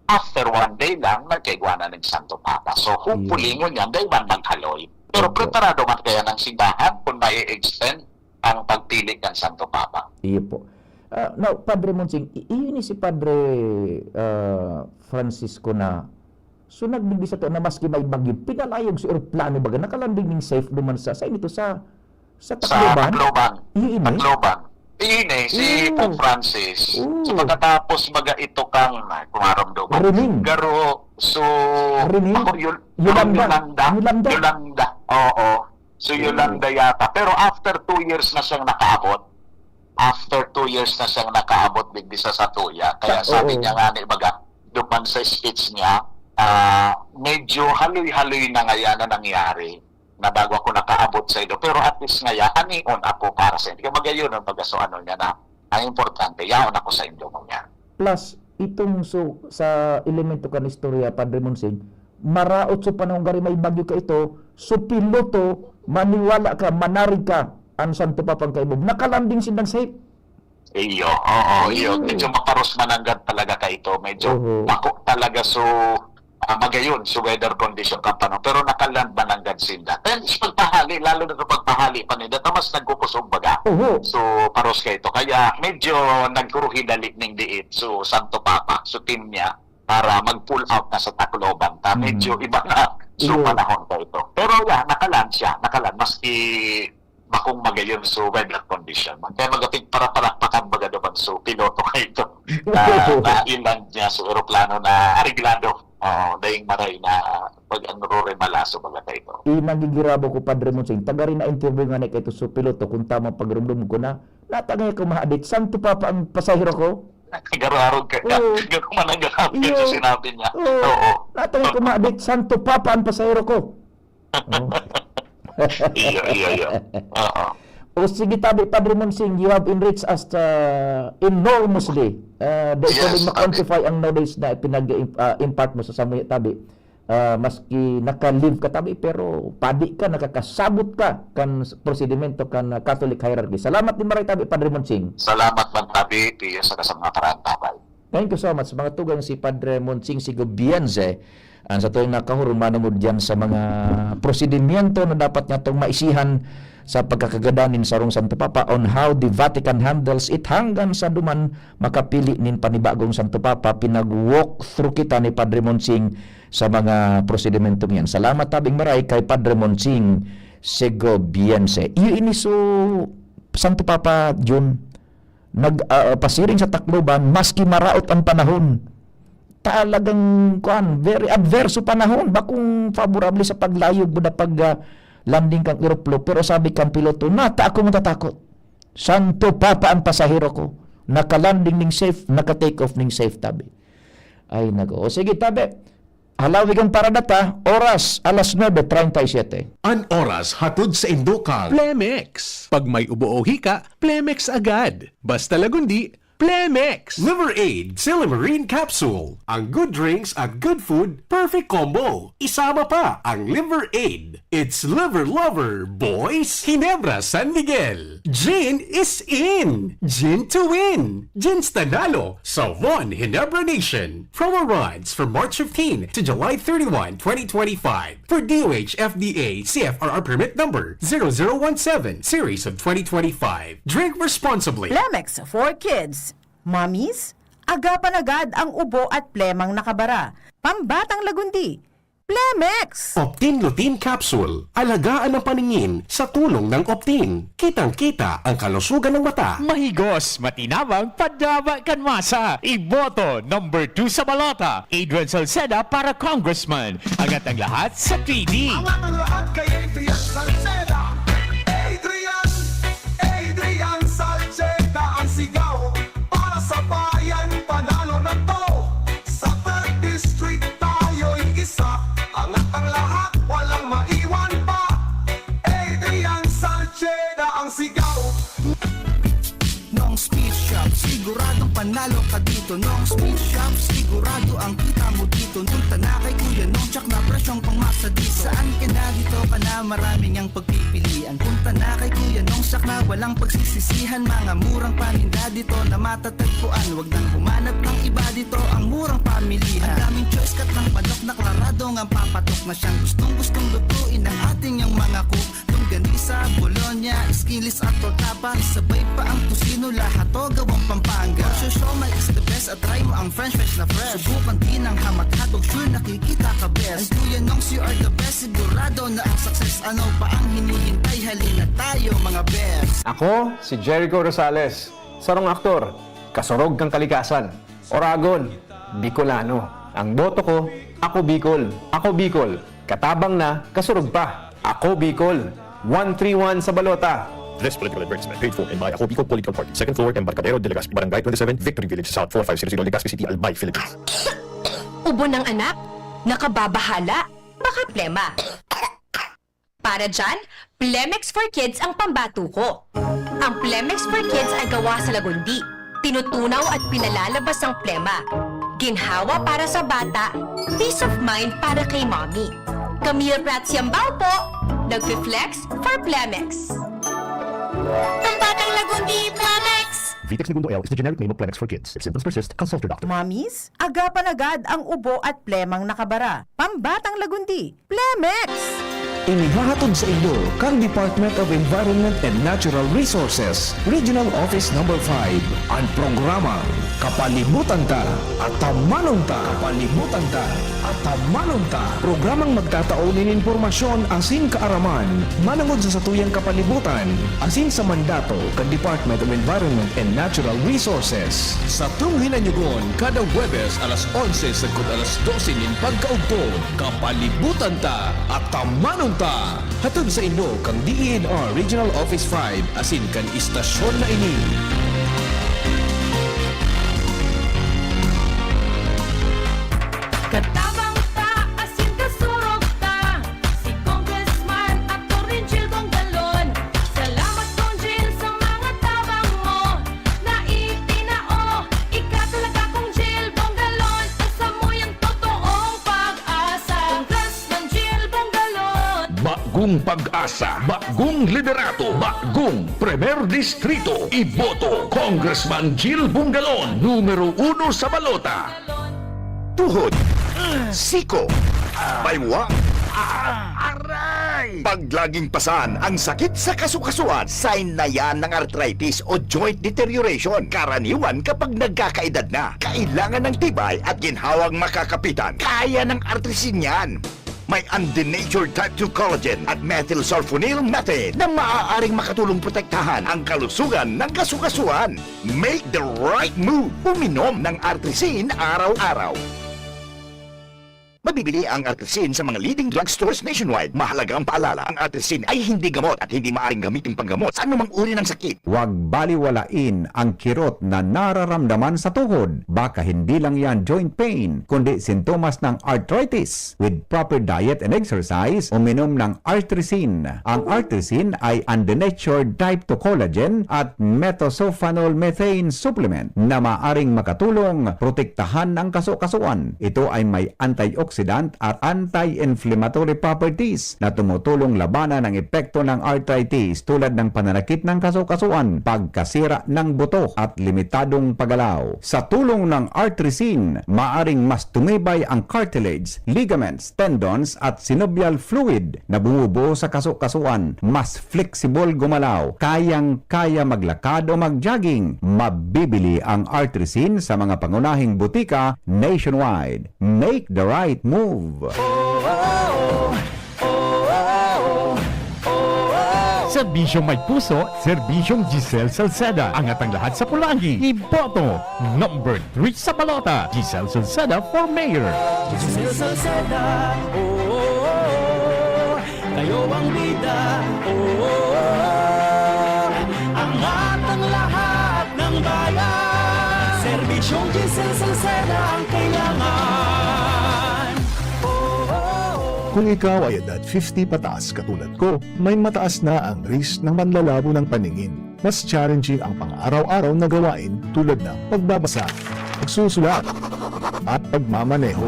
after one day lang, nagkaigwa na ning Santo Papa. So, hopefully, Ayun. ngunyan, dai man maghaloy. Pero Opo. preparado man kaya ng simbahan kung mai-extend ang pagpili kan Santo Papa? Iyo po. Ah, now, Padre Monsing, i-, iyo ni si Padre, ah, Francisco na, so, nagdigdi sato na maski may bagyo, pinalayog sa eroplano baga, nakalanding ning safe duman sa, sa inito, sa, sa Sa Tacloban? Tacloban. Iyo ini? Tacloban. Iyo ini, si Oo. Pope Francis. Oo. So, pagkatapos baga ito kang, ay, kumaramdaman. Rining. Garo, so, Rining? ako, Yol-, Yolanda. Yolanda. Yolanda. Yolanda. Oo. So, Hmm. Yolanda yata. Pero after two years na siyang nakaabot, after two years na siyang nakaabot digdi sa satuya. Kaya Sa-, sabi oo. niya nga ni baga, duman sa speech niya, ah, medyo haloy-haloy na ngaya na nangyari na bago ako nakaabot sa indo. Pero at least ngaya, anion ako para sa indo. Kaya magayon ang pag-, so ano niya na, ang importante, yaon ako sa indo mo niya. Plus, itong so, sa elemento kan istorya, Padre Monsing, maraot sa panahon gari may bagyo ka ito, so piloto, maniwala ka, manarig ka, ang Santo Papang kaibog. Nakalanding sindang safe. Iyo, oo, iyo. Ayun. Medyo maparos mananggad talaga ka ito. Medyo Oho. bako talaga so, ah, magayon so weather condition kan panahon. Pero nakaland mananggad sinda. Then, sa pagpahali, lalo na sa pagpahali pa ninda, ta mas nagkukusog baga. Oho. So, paros ka ito. Kaya medyo nagkuruhidali ning diit. So, Santo Papa, so team niya, para mag-pull out na sa Tacloban. Ta, Mm. medyo iba na so Iyo. panahon ka ito. Pero, yeah, nakaland siya. Nakaland. Maski bakong magayon so weather condition. Kaya magapig para palakpakan baga naman so piloto ka ito. Na, na-land niya so eroplano na areglado. Oo, daing maray na pag ang rore malaso baga ka ito. Inagigirabo ko, Padre Monsing. Tagari na interview nga ni kaito so piloto, kung tama pagrumdum ko na, natangay ko mahadit, Santo Papa ang pasahero ko? Gararog ka. Oo. Garo man ang gararog Iyo. sa sinabi niya. Oo. Oo. Natangay ko mahadit, Santo Papa ang pasahero ko. Oh. Iyo, iyo, iyo. Oo. O sige, tabi, Padre Monsing, you have enriched us, uh, enormously. Uh, dai Yes, ko din tabi. ma-quantify ang knowledge na ipinag-, uh, impart mo sa samuya, tabi. Uh, maski naka-leave ka, tabi, pero padi ka, nakakasabot ka kan s-, prosedimento kan, uh, Catholic hierarchy. Salamat din maray, tabi, Padre Monsing. Salamat man, tabi, Pio, sa kasamang karantabay. Thank you so much. Mga tugang, si Padre Monsing Sigo Bienze, ang satong nakahurong manungod diyan sa mga prosedimiento na dapat niya itong maisihan sa pagkakagadan nin sarong Santo Papa on how the Vatican handles it, hanggang sa duman makapili nin panibagong Santo Papa. Pinag-walk through kita ni Padre Monsing sa mga prosedementong yan. Salamat tabing maray kay Padre Monsing Segoviense. Iyo ini so Santo Papa Jun, nag, ah, pasiring sa Tacloban, maski maraot ang panahon. Talagang, kuan, very adverse so panahon. Bakong favorable sa paglayog mo na pag, ah, landing kang eroplano. Pero sabi kang piloto, "Nata ako matatakot. Santo Papa ang pasahero ko. Nakalanding ning safe, naka-take off ning safe," tabi. Ay, nako. O sige, tabi. Halawig ang parada ta, oras, alas nuebe treinta y siete. An oras hatod sa indo kang Plemex. Pag may ubo o hika, Plemex agad. Basta Lagundi, Plemex! Liver Aid, Silimarin Capsule. Ang good drinks at good food, perfect combo. Isama pa ang Liver Aid. It's Liver Lover, boys! Ginebra San Miguel. Gin is in! Gin to win! Gin's Tanalo, Savon, Ginebra Nation. Promo runs from March fifteen to July thirty-one, twenty twenty-five. For D O H F D A C F R R permit number zero zero one seven, series of twenty twenty-five. Drink responsibly. Plemex for kids. Mommies, agapan agad ang ubo at plemang nakabara. Pambatang Lagundi. Plemex! Optin Lutein Capsule. Alagaan ang paningin sa tulong ng Optin. Kitang-kita ang kalusugan ng mata. Mahigos, matinabang, padaba kan masa. Iboto number two sa balota, Adrian Salceda para congressman. Angat ang lahat sa three D. Angat ang lahat kay Adrian Salceda. Adrian, Adrian Salceda ang sigaw para sa bayan. Panalo na to. Sa third district tayo'y isa. Angat ang lahat, walang maiwan pa. Adrian Salceda ang sigaw. Nong Speed Shop, siguradong panalo ka dito. Nong Speed Shop, sigurado ang kita mo dito. Punta na kay Kuya Nong, tsak na presyong pangmasa dito. Saan ka na, dito ka na, maraming ang pagpipilian. Punta na kay Kuya Nong, tsak na walang pagsisisihan. Mga murang paninda dito na matatagpuan. Wag nang humanap ng iba, dito ang murang pamilihan. Ang daming choice, kat ng manok na klarado ngang papatok na siyang gustong-gustong lutuin ng ating yang mga cook. Longganisa, bologna, skinless at tortapa, sabay pa ang tocino, lahat to gawang Pampanga. For sure, siomai is the best at try mo ang french fries na fresh. Subukan din ang hamak hotdog, sure nakikita ka best. Ang Kuya Nongs, you are the best, sigurado na ang success. Ano pa ang hinihintay? Halina tayo, mga best. Ako si Jericho Rosales, sarong aktor, kasurog kan kalikasan, Oragon, Bicolano. Ang boto ko, Ako Bicol, Ako Bicol, katabang na, kasurog pa. Ako Bicol, one three one sa balota. This political advertisement paid for in by Ako Bicol Political Party, second floor, Embarcadero de Legazpi, Barangay twenty-seven, Victory Village South, four five zero zero, Legazpi City, Albay, Philippines. Ubo ng anak, nakababahala, baka plema. Para dyan, Plemex for Kids ang pambato ko. Ang Plemex for Kids ay gawa sa Lagundi. Tinutunaw at pinalalabas ang plema. Ginhawa para sa bata, peace of mind para kay mommy. Camille Prats Yambao po, nagfi-flex for Plemex. Pambatang Lagundi, Plemex! Vitex Negundo L is the generic name of Plemex for Kids. If symptoms persist, consult your doctor. Mommies, agapan agad ang ubo at plemang nakabara. Pambatang Lagundi, Plemex! Inihahatod sa inyo kan Department of Environment and Natural Resources, Regional Office Number five, an programang Kapalibutan Ta, Atamanon Ta. Kapalibutan Ta, Atamanon Ta. Programang magtatao nin impormasyon asin kaaraman manongod sa satuyang kapalibutan asin sa mandato kan Department of Environment and Natural Resources. Satong hinanyugon kada Huwebes alas onse sagkod alas dose nin pagkaugto. Kapalibutan Ta, Atamanon Ta. Hatod sa inyo kan D E N R Regional Office five asin kan istasyon na ini. Katabang ta, asin kasurog ta. Si Congressman Attorney Jil Bongalon. Salamat, Cong Jil, sa mga tabang mo na itinao. Ika talaga, Cong Jil Bongalon, isa mo yang totoong pag-asa. Congressman Jil Bongalon. Bagong pag-asa, bagong liderato, bagong Primer Distrito. Iboto, Congressman Jil Bongalon, numero uno sa balota. Tuhod, siko, baywa, Ah! Aray! Pag laging pasan ang sakit sa kasukasuan, sign na yan ng arthritis o joint deterioration. Karaniwan kapag nagkakaedad na, kailangan ng tibay at ginhawang makakapitan. Kaya ng Artrisin yan. May undenatured type two collagen at methylsulfonyl methane na maaaring makatulong protektahan ang kalusugan ng kasukasuan. Make the right move. Uminom ng Artrisin araw-araw. Mabibili ang Artrisin sa mga leading drugstores nationwide. Mahalaga ang paalala, ang Artrisin ay hindi gamot at hindi maaaring gamitin panggamot sa anumang uri ng sakit. Huwag baliwalain ang kirot na nararamdaman sa tuhod. Baka hindi lang yan joint pain, kundi sintomas ng arthritis. With proper diet and exercise, uminom ng Artrisin. Ang Artrisin ay undenatured type two collagen at methylsulfonyl methane supplement na maaring makatulong protektahan ang kasukasuan. Ito ay may antioxidant at anti-inflammatory properties na tumutulong labanan ang epekto ng arthritis, tulad ng pananakit ng kasukasuan, pagkasira ng buto at limitadong paggalaw. Sa tulong ng Artrisin, maaring mas tumibay ang cartilage, ligaments, tendons at synovial fluid na bumubuo sa kasukasuan. Mas flexible gumalaw, kayang-kaya maglakad o mag-jogging. Mabibili ang Artrisin sa mga pangunahing butika nationwide. Make the right move. Serbisyong may puso, serbisyong Giselle Salceda. Angat ang lahat sa pulanggi. Iboto, number three sa balota, Giselle Salceda for mayor. Giselle Salceda, oo, kayo ang bida, oo, angat ang lahat ng bayan. Serbisyong Giselle Salceda ang kailangan. Oo. Kung ikaw ay edad fifty pataas katulad ko, may mataas na ang risk ng panlalabo ng paningin. Mas challenging ang pang-araw-araw na gawain tulad ng pagbabasa, pagsusulat, at pagmamaneho.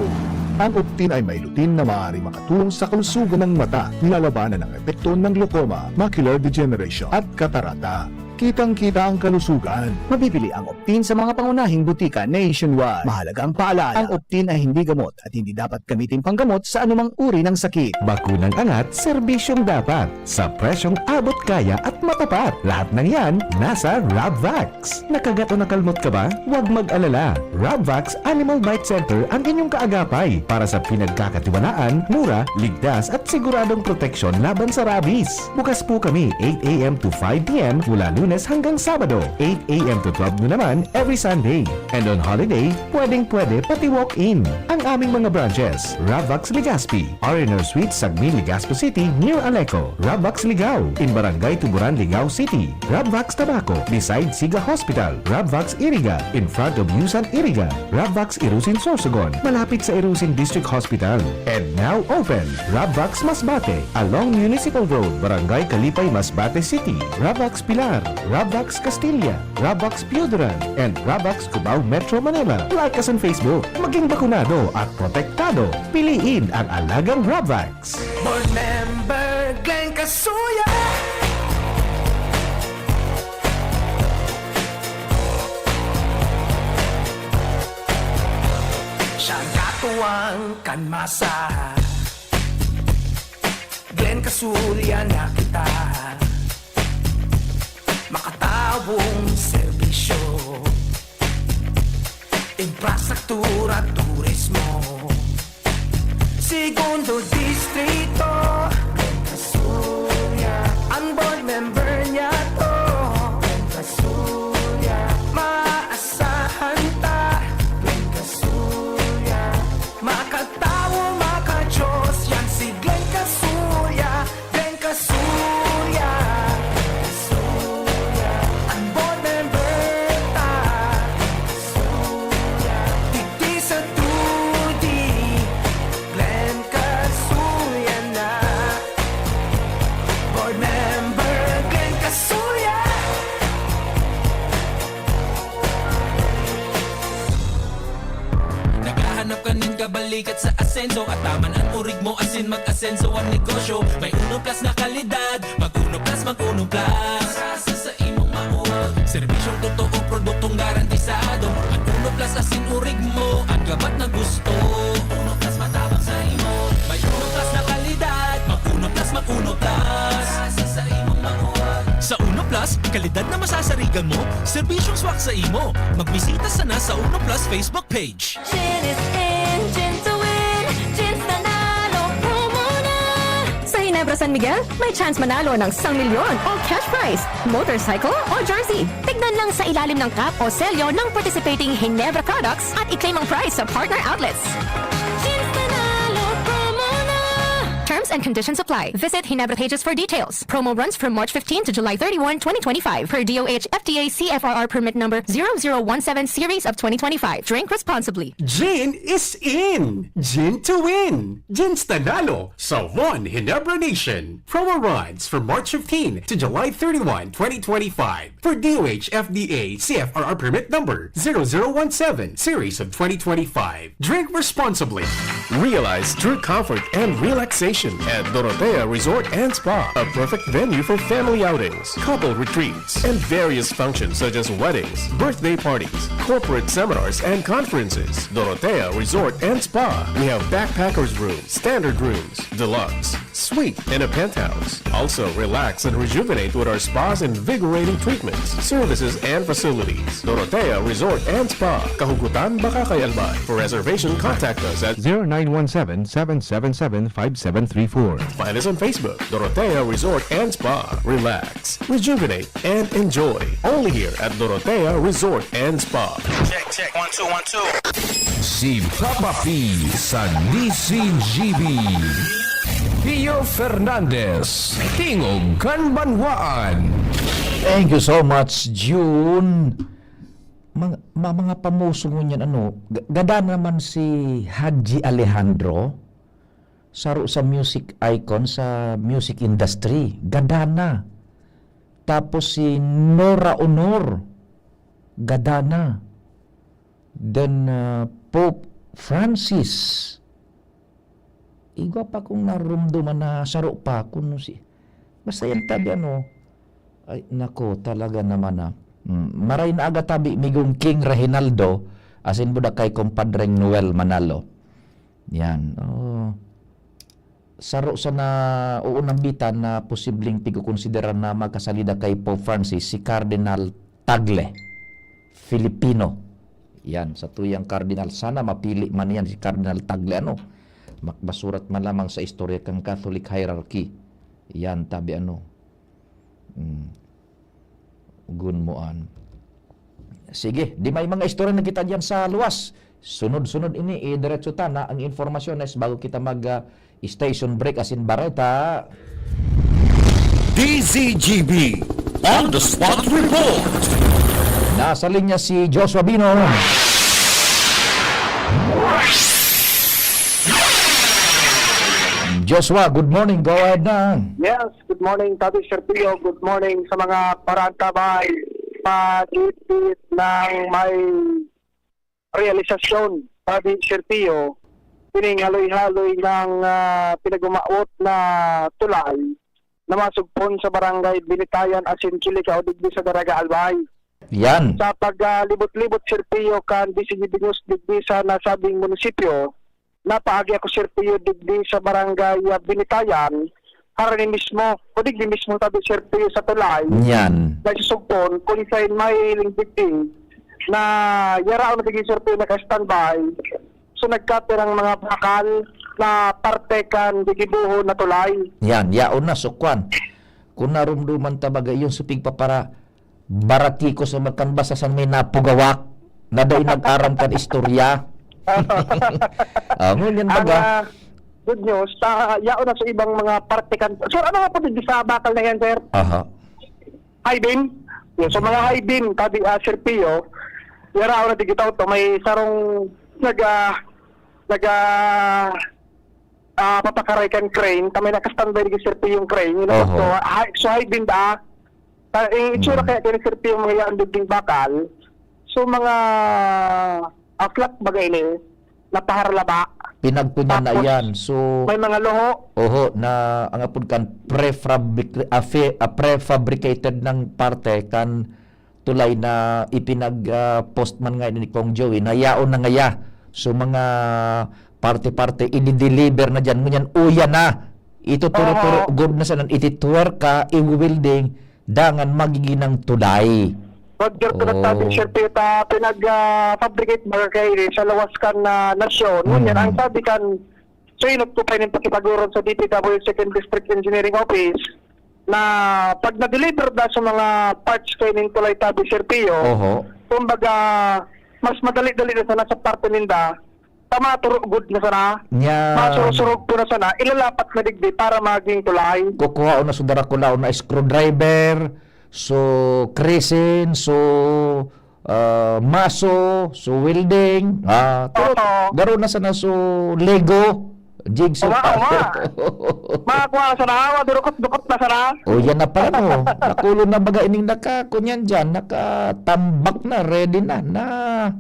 Ang Optin ay may lutein na maaari makatulong sa kalusugan ng mata, nilalabanan ang epekto ng glaucoma, macular degeneration, at katarata. Kitang-kita ang kalusugan. Mabibili ang Optin sa mga pangunahing butika nationwide. Mahalaga ang paalala, ang Optin ay hindi gamot at hindi dapat gamitin panggamot sa anumang uri ng sakit. Bakunang angat, serbisyong dapat, sa presyong abot kaya at matapat. Lahat ng yan, nasa Rabvax. Nakagat o nakalmot ka ba? Huwag mag-alala. Rabvax Animal Bite Center ang inyong kaagapay para sa pinagkakatiwalaan, mura, ligtas at siguradong proteksyon laban sa rabies. Bukas po kami eight a m to five p m mula Lunes hanggang Sabado, eight a m to twelve noon naman every Sunday. And on holiday, pwedeng-pwede pati walk-in. Ang aming mga branches, Rabvax Legazpi, R and R Suite, Sagmin, Legazpi City, near Aleco. Rabvax Ligao, in Barangay Tuburan, Ligao City. Rabvax Tabaco, beside Siga Hospital. Rabvax Iriga, in front of Yusan Iriga. Rabvax Irusin Sorsogon, malapit sa Irusin District Hospital. And now open, Rabvax Masbate, along Municipal Road, Barangay Kalipay, Masbate City. Rabvax Pilar, Rabvax Castilla, Rabvax Pioduran, and Rabvax Cubao, Metro Manila. Like us on Facebook. Maging bakunado at protektado. Piliin ang alagang Rabvax. Board Member Glenn Casuya. Siya ang katuwang kan masa. Glenn Casuya na kita. Makatawong serbisyo, infrastruktura, turismo. Segundo Distrito, Glenn Casuya. Ang board member niya to, Glenn Casuya. Maasahan ta, Glenn Casuya. Makatawo, makajos, yan si Glenn Casuya. Glenn Casuya, Casuya, ang board member ta. Casuya, digdi sa two D, Glenn Casuya na. Board member Glenn Casuya. Naghahanap ka nin kabalikat sa asenso, at taman an orig mo asin mag-asenso an negosyo. May Uno Plus na kalidad, mag Uno Plus, mag Uno Plus. Para sa, sa imong maurog. Serbisyong totoo, produktong garantisado. An Uno Plus asin orig mo, an gabat na gusto. Uno Plus matabang sa imo. May Uno Plus na kalidad. Uno Plus. Sa imong makuha. Sa Uno Plus, kalidad na masasarigan mo, serbisyong swak sa imo. Magbisita sana sa Uno Plus Facebook page. Gin is in, gin to win, gin nanalo, promo na! Sa Ginebra San Miguel, may chance manalo ng isang milyon o cash prize, motorcycle o jersey. Tignan lang sa ilalim ng cap o selyo ng participating Ginebra products at i-claim ang prize sa partner outlets. Gin nanalo, promo na! Terms and conditions apply. Visit Ginebra pages for details. Promo runs from March fifteen to July thirty-one, twenty twenty-five, per D O H F D A C F R R permit number zero zero one seven series of twenty twenty-five. Drink responsibly. Gin is in! Gin to win! Gin nanalo sa One Ginebra Nation. Promo runs from March fifteen to July thirty-one, twenty twenty-five. For D O H F D A C F R R permit number zero zero one seven series of twenty twenty-five. Drink responsibly. Realize true comfort and relaxation at Dorotea Resort and Spa, a perfect venue for family outings, couple retreats, and various functions such as weddings, birthday parties, corporate seminars, and conferences. Dorotea Resort and Spa. We have backpackers room, standard rooms, deluxe, suite, and a penthouse. Also, relax and rejuvenate with our spa's invigorating treatments, services, and facilities. Dorotea Resort and Spa, Kahugutan, Bacacay, Albay. For reservation, contact us at zero nine one seven, seven seven seven, five seven three four. Find us on Facebook, Dorotea Resort and Spa. Relax, rejuvenate, and enjoy. Only here at Dorotea Resort and Spa. Check, check. One, two, one, two. Si Papa P sa D C G B. Pio Fernandez, Tingog kan Banwaan. Thank you so much, June. Mga, ma-, mga pamuso ngunyan, ano, ga-, gada naman si Haji Alejandro, saro sa music icon sa music industry. Gada na. Tapos si Nora Honor, gada na. Then, ah, Pope Francis. Igwa pa kong narumduman na saro pa, kung si, basta yan tabi, ano, ay, nako, talaga naman, ah. Mm, maray na aga tabi, migong King Reginaldo, asin buda kay Compadreng Noel Manalo. Yan, oh. Saro sa na, oo, nambitan na posibleng pigkokonsiderar na magkasalida kay Pope Francis, si Cardinal Tagle, Filipino. Yan, sa tuyang cardinal. Sana mapili man yan si Cardinal Tagle, ano? Makbasurat man lamang sa istorya kan Catholic hierarchy. Yan, tabi, ano. Mm. Gunmoan. Sige, di may mga istorya na kita diyan sa luwas. Sunod-sunod ini, idiretso ta na ang informasyones bago kita mag, ah, station break asin bareta. D Z G B on the spot report. Nasa linya si Joshua Bino. Joshua, good morning. Go ahead na. Yes, good morning, Tati Sergio. Good morning sa mga paraantabay. Padipit ng may realisasyon, Tati Sergio, piningaloy-haloy ng, ah, pinagmamawot na tulay na masugpon sa barangay Binitayan, asin Chilica o digdi sa Daraga Albay. Yan. Sa paglibot-libot, Sergio, kan D Z G B News digdi sa nasabing munisipyo, napaagi ako, Sir Pio, digdi sa barangay, ah, Binitayan, harani mismo, o digdi mismo tabi, Sir Pio, sa tulay. Yan. Na susugpon, kung saan may lingkiding na yaraon na digdi, Sir Pio, naka-standby. So, nagkapirang mga bakal na parte kan gigibohon na tulay. Yan, yaon na, sukwan. Kung narumduman ta baga, yung supig papara, baratiko sa magkan basta sa may napugawak na dai nag-aram kan istorya. Ah, ngunyan Ang, baga. Ah, good news, ta, yaon na sa ibang mga parte kan, sir, ano nga po digdi sa bakal na yan, sir? Aha. High beam? Yung sa mga high beam, tabi, ah, Sir Pio, yaraon na digitaw to, may sarong nag, ah, nag, ah, ah, papakaray kan crane, ta may naka-standby digdi, Sir Pio, yung crane, you know, Oho. So, high, so high beam da, ta, eh, itsura Mm. kaya kaya ni Sir Pio, yung mga yan, building bakal, so, mga, ah, flat baga ini, napaharlaba. Pinagtunyan na Tapos, iyan. So, may mga loho. Oho, na ang apod kan prefabric-, ah, fe-, ah, prefabricated ng parte kan tulay na ipinag, ah, post man nga ni Kong Joey, na yaon na ngaya. So, mga parte-parte, i-deliver na dyan. Ngunyan, uya na. Ituturo-turo Oo. gud na sana, ititwerka, i-welding, dangan magigin ang tulay. Roger, Oh. pinagsabi, Sir Pio, ta pinag, ah, fabricate baga kaini sa lawas kan, ah, nasyon. Ngunyan, Mm. ang sabi kan, so, inot ko pa inin pakitagoron sa D P W Second District Engineering Office na pag na-deliver na sa mga parts kaining tulay tabi, Sir Pio, Oho. kumbaga, mas madali-dali na sana sa parte ninda, ta maturo gud na sana, Yan. masurog-surog ko na sana, ilalapat na digdi para maging tulay. Kukuhaon na so darakulaon na screwdriver, so crescent, so, ah, maso, so welding, ah, pero Opo. garo na sana so Lego, jigsaw Owa, pa. owa. Makakuha sana, madurukot-dukot na sana. O, yan na pala, no? Nakulo na baga ining naka-, kunyan dyan, nakatambak na, ready na, na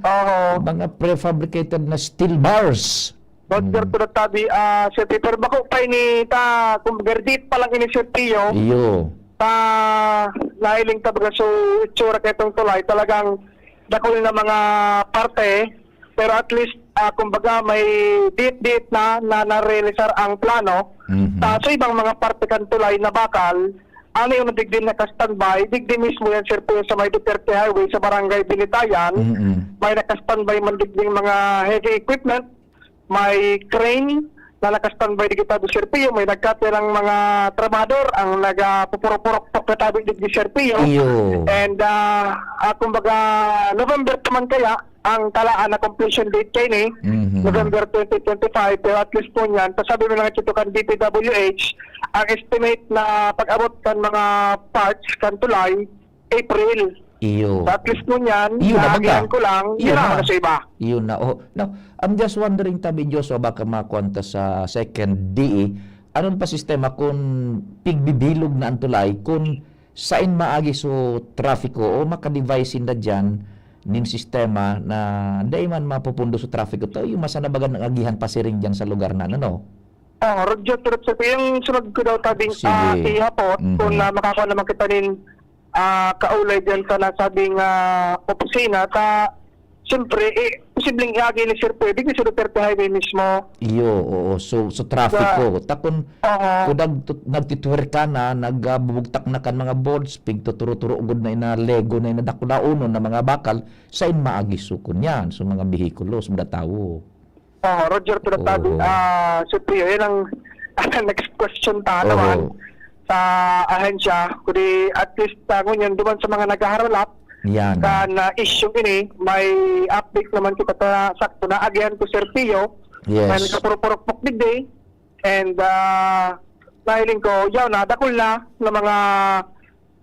Oho. mga prefabricated na steel bars. Roger, Hmm. Tudo Tabi, ah, Sir Peter, bako pa ini ta, kumbaga, date pa lang ini, Sir Pio. Iyo. Ta, nahiling ta baga, so, itsura kaitong tulay, talagang dakul na mga parte, pero at least, ah, kumbaga, may date-date na, na narealisar ang plano. Mhm. Ta, sa ibang mga parte kan tulay na bakal, ano yung digdi naka-standby, digdi mismo yan, Sir Pio, sa may Duterte Highway, sa Barangay Binitayan. Mm-mm. May naka-standby man digding mga heavy equipment, may crane na naka-standby digdi tabi, Sir Pio, may nagkapirang mga trabahador ang nagapupurok-purok na tabi digdi, Sir Pio. Iyo. And, ah, ah, kumbaga, November pa man kaya ang talaan na completion date kaini, Mhm. November twenty twenty-five, pero at least po niyan, pasabi mo lang ito kan D P W H, ang estimate na pag-abot kan mga parts kan tulay, April. Iyo. So, at least ngunyan, Iyo na, naagihan baga. ko lang, Iyo yun na, na. Ano sa iba. Iyo na, oh. Now, I'm just wondering, tabi Joshua, baka makuha ta sa second D E, anon pa sistema kung pigbibilog na ang tulay, kung sain maagi so trafiko o maka-devise sinda diyan nin sistema na dai man mapupundo so trafiko, ta iyo masana baga nang agihan pasiring diyan sa lugar na, ano? Oh, Roger, pero sa yung sunod ko daw tabing, Sige. ah, ihapot, Mhm. kung na makakuha naman kita nin, ah, kaulay dyan sa nasabing, ah, opisina, ta, siyempre, eh, posibleng iagi ni Sir Pwede, kasi Duterte Highway mismo. Iyo, oo. So, so traffic Sa ko. Ta kun, Oo. kun nag-, nagtitwerka na, nagbubugtak na kan mga boards, pigtuturo-turo gud na ina Lego na inadakulaonon na mga bakal, sain maagi so kunyan, so mga behikulo, sa mga tawo. Oh, Roger, pero tabi, Oo. ah, siyempre, yun ang next question ta Oo. naman sa ahensya, kundi at least, ah, ngunyan, duman sa mga naghaharap Yan. kan, ah, issue ini, may update naman kita sa sakto na agihan ko, Sir Pio, Yes. na nagkapurok-purok digdi, and, ah, nahiling ko, yaw na, dakul na, na mga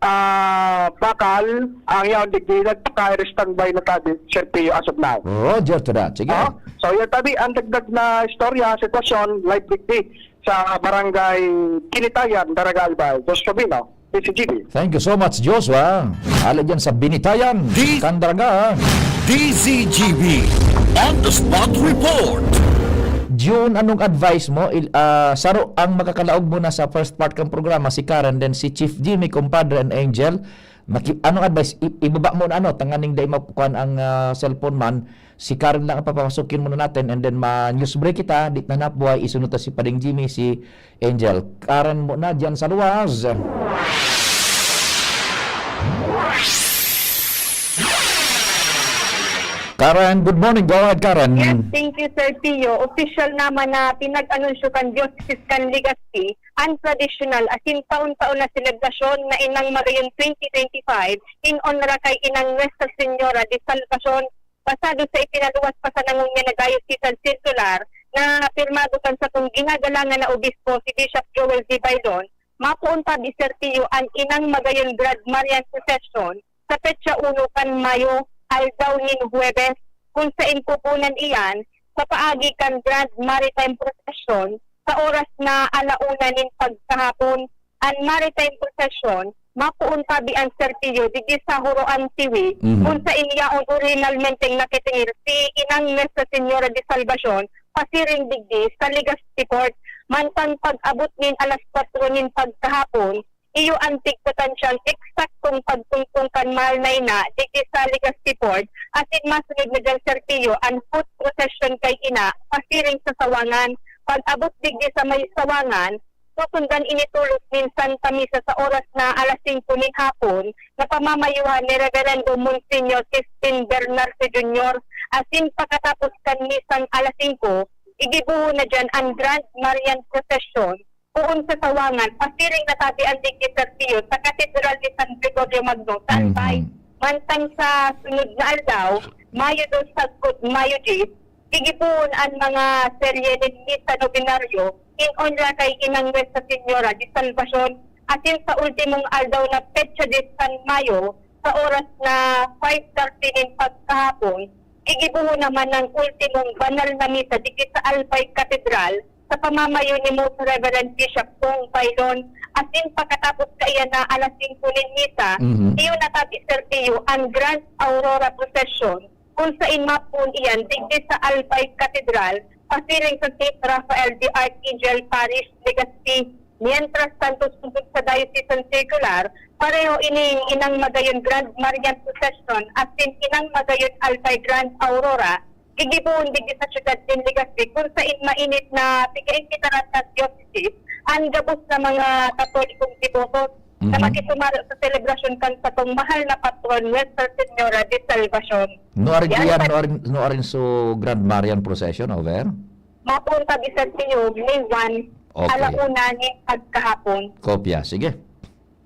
ah, bakal, ang yaon digdi nagpaka-standby na tabi, Sir Pio, as of now. Roger to that. Sige. Oh, so, yan tabi, ang dagdag na istorya, sitwasyon, live digdi sa Barangay Kinitayan, Daraga Albay. Josh Covino, D Z G B. Thank you so much, Joshua. Hali dyan sa Binitayan, Di- Candaraga. D Z G B on the spot report. June, anong advice mo? Il-, ah, saro ang makakalaog mo na sa first part kang programa, si Karen, then si Chief Jimmy, Compadre, and Angel. Maki-, anong advice? I-, ibaba mo na, ano, tanganing dai makukuhan ang, ah, cellphone man. Si Karen lang ang papapasukin muna natin, and then ma-news break kita, di na nabuhay, isunod ta si Pading Jimmy, si Angel. Karen muna dyan sa luwas. Karen, good morning. Go ahead, Karen. Yes, thank you, Sir Pio. Opisyal naman na pinag-anunsyo kan Diocese kan Legazpi an tradisyonal asin taon-taon na selebrasyon na Inang Magayon twenty twenty-five in onra kay Inang Nuestra Señora de Salvacion, basado sa ipinaluwas pa sana ngunyan na diocesan circular na pirmado kan satong ginagalangan na obispo, si Bishop Joel D. Baylon. Mapoon tabi, Sir Pio, an Inang Magayon Grand Marian Procession sa petsa uno kan Mayo, aldaw nin Huwebes, kun saen pupunan iyan sa paagi kan Grand Maritime Procession sa oras na ala una nin pagkahapon. An Maritime Procession, mapoon tabi an Sir Pio digdi sa Huroan, Tiwi, Mhm. kun saen yaon orihinalmenteng nakitingil si Inang Nuestra Señora de Salvacion pasiring digdi sa Legazpi Port. Mantang pag-abot nin alas kwatro nin pagkahapon, iyo an tigtatansyang eksaktong pagtungtong kan mahal na ina digdi sa Legazpi Port, asin masunod na diyan, Sir Pio, an foot procession kay ina pasiring sa Sawangan. Pag-abot digdi sa may Sawangan, Susundan ini tolos nin Santa Misa sa oras na alas singko nin hapon, na pamamayuhan ni Reverendo Monsignor Crispin Bernardo Junior, asin pakatapos kan misang alas singko, igibohon na diyan an Grand Marian Procession, poon sa sawangan, pasiring na tabi an digdi Sergio sa Katedral ni San Gregorio Magno, Albay. Mhm. Mantang sa sunod na aldaw, Mayo dos sagkod Mayo diyes, gigibohon an mga serye nin misa nobenaryo in onra kay Inang Nuestra Señora de Salvacion, asin sa ultimong aldaw na petsa de San Mayo, sa oras na five thirty nin pagkahapon, gigibohon naman ang ultimong banal na misa digdi sa Albay Cathedral sa pamamayo ni Most Reverend Bishop Bong Bailon, asin pakatapos kaiyan na alas singko nin misa, Mhm. iyo na tabi Sergio an Grand Aurora Procession, kun sain mapoon iyan digdi sa Albay Cathedral, pasiring sa Saint Raphael de Archangel Parish, Legazpi. Mientras tanto, sundot sa Diocesan Circular, pareho ining Inang Magayon Grand Marian Procession asin Inang Magayon Albay Grand Aurora, gigibohon digdi sa siyudad nin Legazpi, kun sain mainit na pigaimbitaran kan diocese an gabos na mga Katolikong deboto na Mhm. makisumaro sa selebrasyon kan satong mahal na patron, Nuestra Señora de Salvacion. Nuarin Yan, iyan, pat- nuarin, nuarin so Grand Marian Procession, over? Mapunta, Bisag Señor, May one, Okay. Alauna nin pagkahapon. Kopya, sige.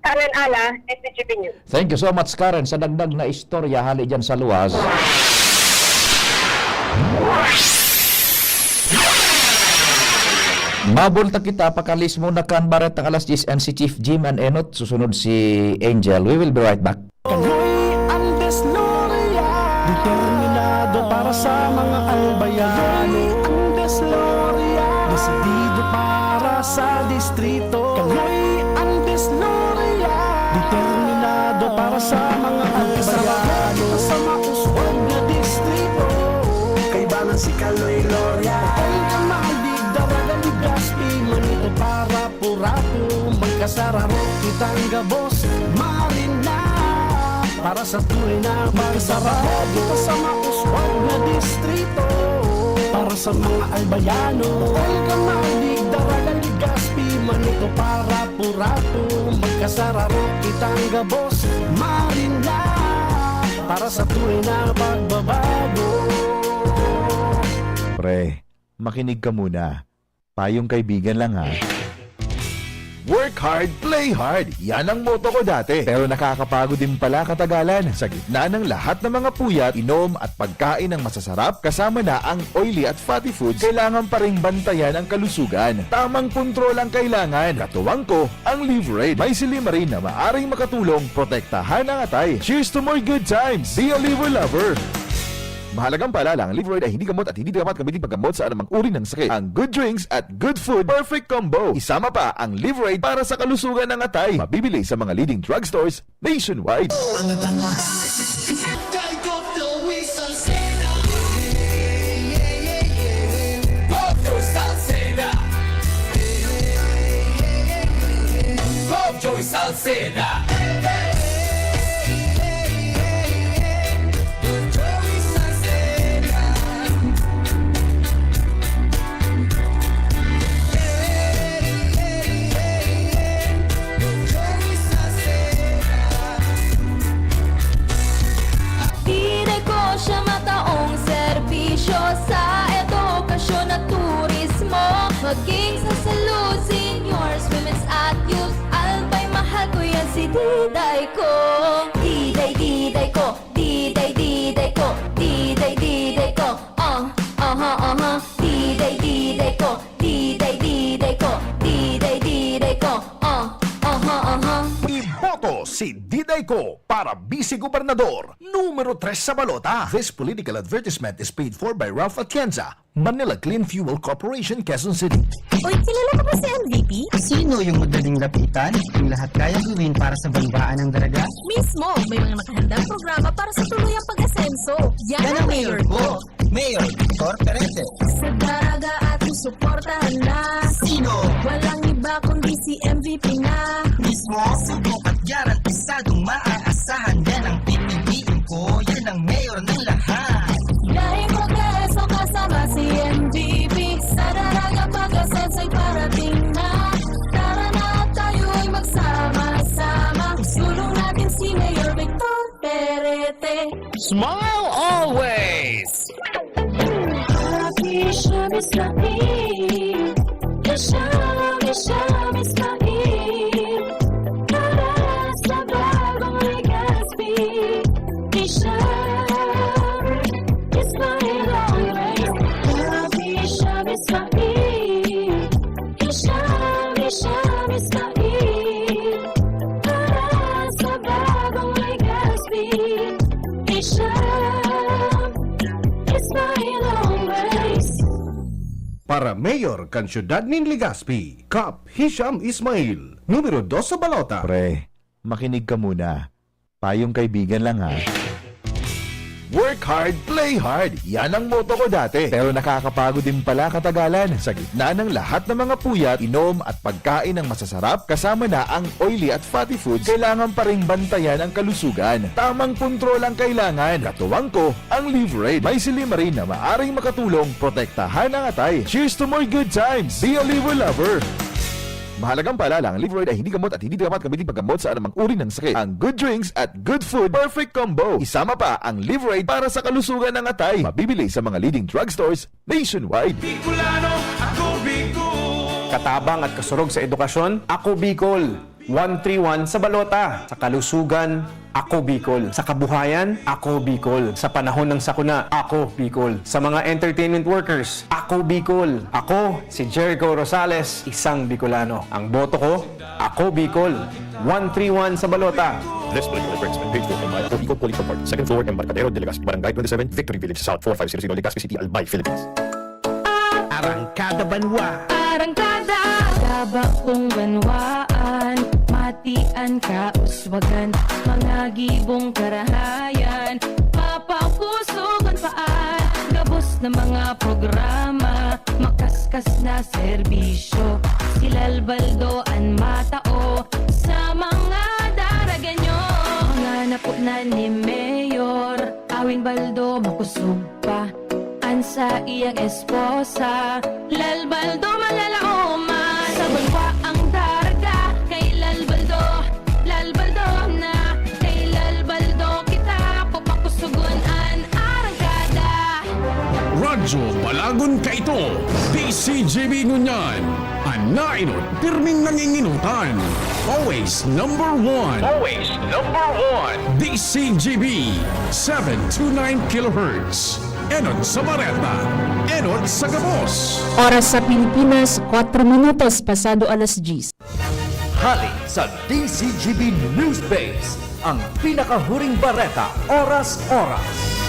Karen Ala, S B G B News. Thank you so much, Karen, sa dagdag na istorya hali dyan sa luwas. Mabulta kita, pakalis muna kan baretang alas diyes, and si Chief Jim and Enot, susunod si Angel. We will be right back. Kaloy Andes Loria, determinado para sa mga Albayano. Kaloy Andes Loria, desidido para sa distrito. Kaloy Andes Loria, determinado para sa mga Albayano. Sa mauswag na distrito, kaibanan si Kaloy Loria. Kaloy Andes Loria, Legazpi, Manito para Purato, magkasararo kitang gabos, marin na. Para sa tunay na magsarado kita sa mauswag na distrito. Para sa mga Albayano, Olga, Malig, Daraga, Legazpi, Manito para Purato, magkasararo kitang gabos, marin na. Para sa tunay na pagbabago. Pre, makinig ka muna. Payong kaibigan lang, ha. Work hard, play hard. Yan ang motto ko dati. Pero nakakapagod din pala katagalan. Sa gitna ng lahat ng mga puyat, inom at pagkain ng masasarap, kasama na ang oily at fatty foods, kailangan pa ring bantayan ang kalusugan. Tamang kontrol ang kailangan. Katuwang ko, ang Livraid. May silymarin na maaring makatulong protektahan ang atay. Cheers to more good times! Be a Liver Lover! Mahalagang paalala, ang Livraid ay hindi gamot at hindi dapat gamitin paggamot sa anumang uri ng sakit. Ang good drinks at good food, perfect combo. Isama pa ang Livraid para sa kalusugan ng atay. Mabibili sa mga leading drugstores nationwide. Ang tatak. Kay Doc Joey Salceda. Doc Joey Salceda. Doc Joey Salceda. Diday ko siya mataong serbisyo sa edukasyon at turismo, maging sa salud, seniors, women's at youth. Albay, mahal ko yan si Diday ko. Diday, Diday ko. Diday, Diday ko. Diday, Diday ko. Ah, aha, aha. Diday, Diday ko. Diday, Diday ko. Diday, Diday ko. Ah, aha, aha. Iboto si Diday ko para Vice Gobernador, numero tres sa balota. This political advertisement is paid for by Ralph Atienza, Manila Clean Fuel Corporation, Quezon City. Uy, kilala ka ba si M V P? Sino yung madaling lapitan? Yung lahat kayang gawin para sa banwaan ng Daraga? Mismo, may mga nakahandang programa para sa tuluyang pag-asenso. Yan ang mayor ko. Mayor Victor Perete. Sa Daraga at susuportahan na. Sino? Walang iba kundi si M V P na. Mismo, subok at garantisadong maaasahan. Yan ang pipiliin ko, yan ang mayor ng lahat. Dahil progreso kasama si M V P. Sa Daraga pag-asenso'y parating na. Smile always! Happy Sham Ismail. Hisham, Hisham Ismail. Para sa bagong Legazpi. Hisham Ismail always. Happy Sham Ismail. Hisham, Hisham Ismail. Para sa bagong Legazpi. Hisham Ismail always. Para mayor kan siyudad nin Legazpi, Kap Hisham Ismail, numero dos sa balota. Pre, makinig ka muna. Payong kaibigan lang, ha. Work hard, play hard. Yan ang motto ko dati. Pero nakakapagod din pala katagalan. Sa gitna ng lahat ng mga puyat, inom at pagkain ng masasarap, kasama na ang oily at fatty foods, kailangan pa ring bantayan ang kalusugan. Tamang kontrol ang kailangan. Katuwang ko, ang Livraid. May silymarin na maaring makatulong protektahan ang atay. Cheers to more good times! Be a Liver Lover! Mahalagang paalala, ang Livraid ay hindi gamot at hindi dapat gamitin paggamot sa anumang uri ng sakit. Ang good drinks at good food, perfect combo. Isama pa ang Livraid para sa kalusugan ng atay. Mabibili sa mga leading drugstores nationwide. Bicolano, ako Bicol! Katabang at kasurog sa edukasyon, ako Bicol. One three one sa balota. Sa kalusugan, ako Bicol. Sa kabuhayan, ako Bicol. Sa panahon ng sakuna, ako Bicol. Sa mga entertainment workers, ako Bicol. Ako, si Jericho Rosales, isang Bicolano. Ang boto ko, ako Bicol. One three one sa balota. This political advertisement paid for by Ako Bicol Polling Support, second floor, Embarcadero de Legazpi, Barangay twenty-seven, Victory Village South, four five zero zero, Legazpi City, Albay, Philippines. Arangkada Banwa. Arangkada! Gabakong banwaan, matian kauswagan, mga gibong karahayan, papakusugon paan, gabos na mga programa, makaskas na serbisyo. Si Lalbaldo an matao sa mga Daraganyo. Mga napo na ni Mayor, awing baldo makosog pa. An saiyang esposa, Lalbaldo malalaoman. Sa banwa ang daraga, kay Lalbaldo, Lalbaldo na. Kay Lalbaldo kita papakusugon an arangkada. Radyo Balagon kaito, D C G B ngunyan. An naenot, pirming nangingenotan. Always number one. Always number one. D C G B, seven two nine kilohertz. Enot sa bareta, enot sa gabos. Oras sa Pilipinas, kwatro minutos pasado alas diyes. Hali sa D C G B News Base, ang pinakahuring bareta, oras-oras.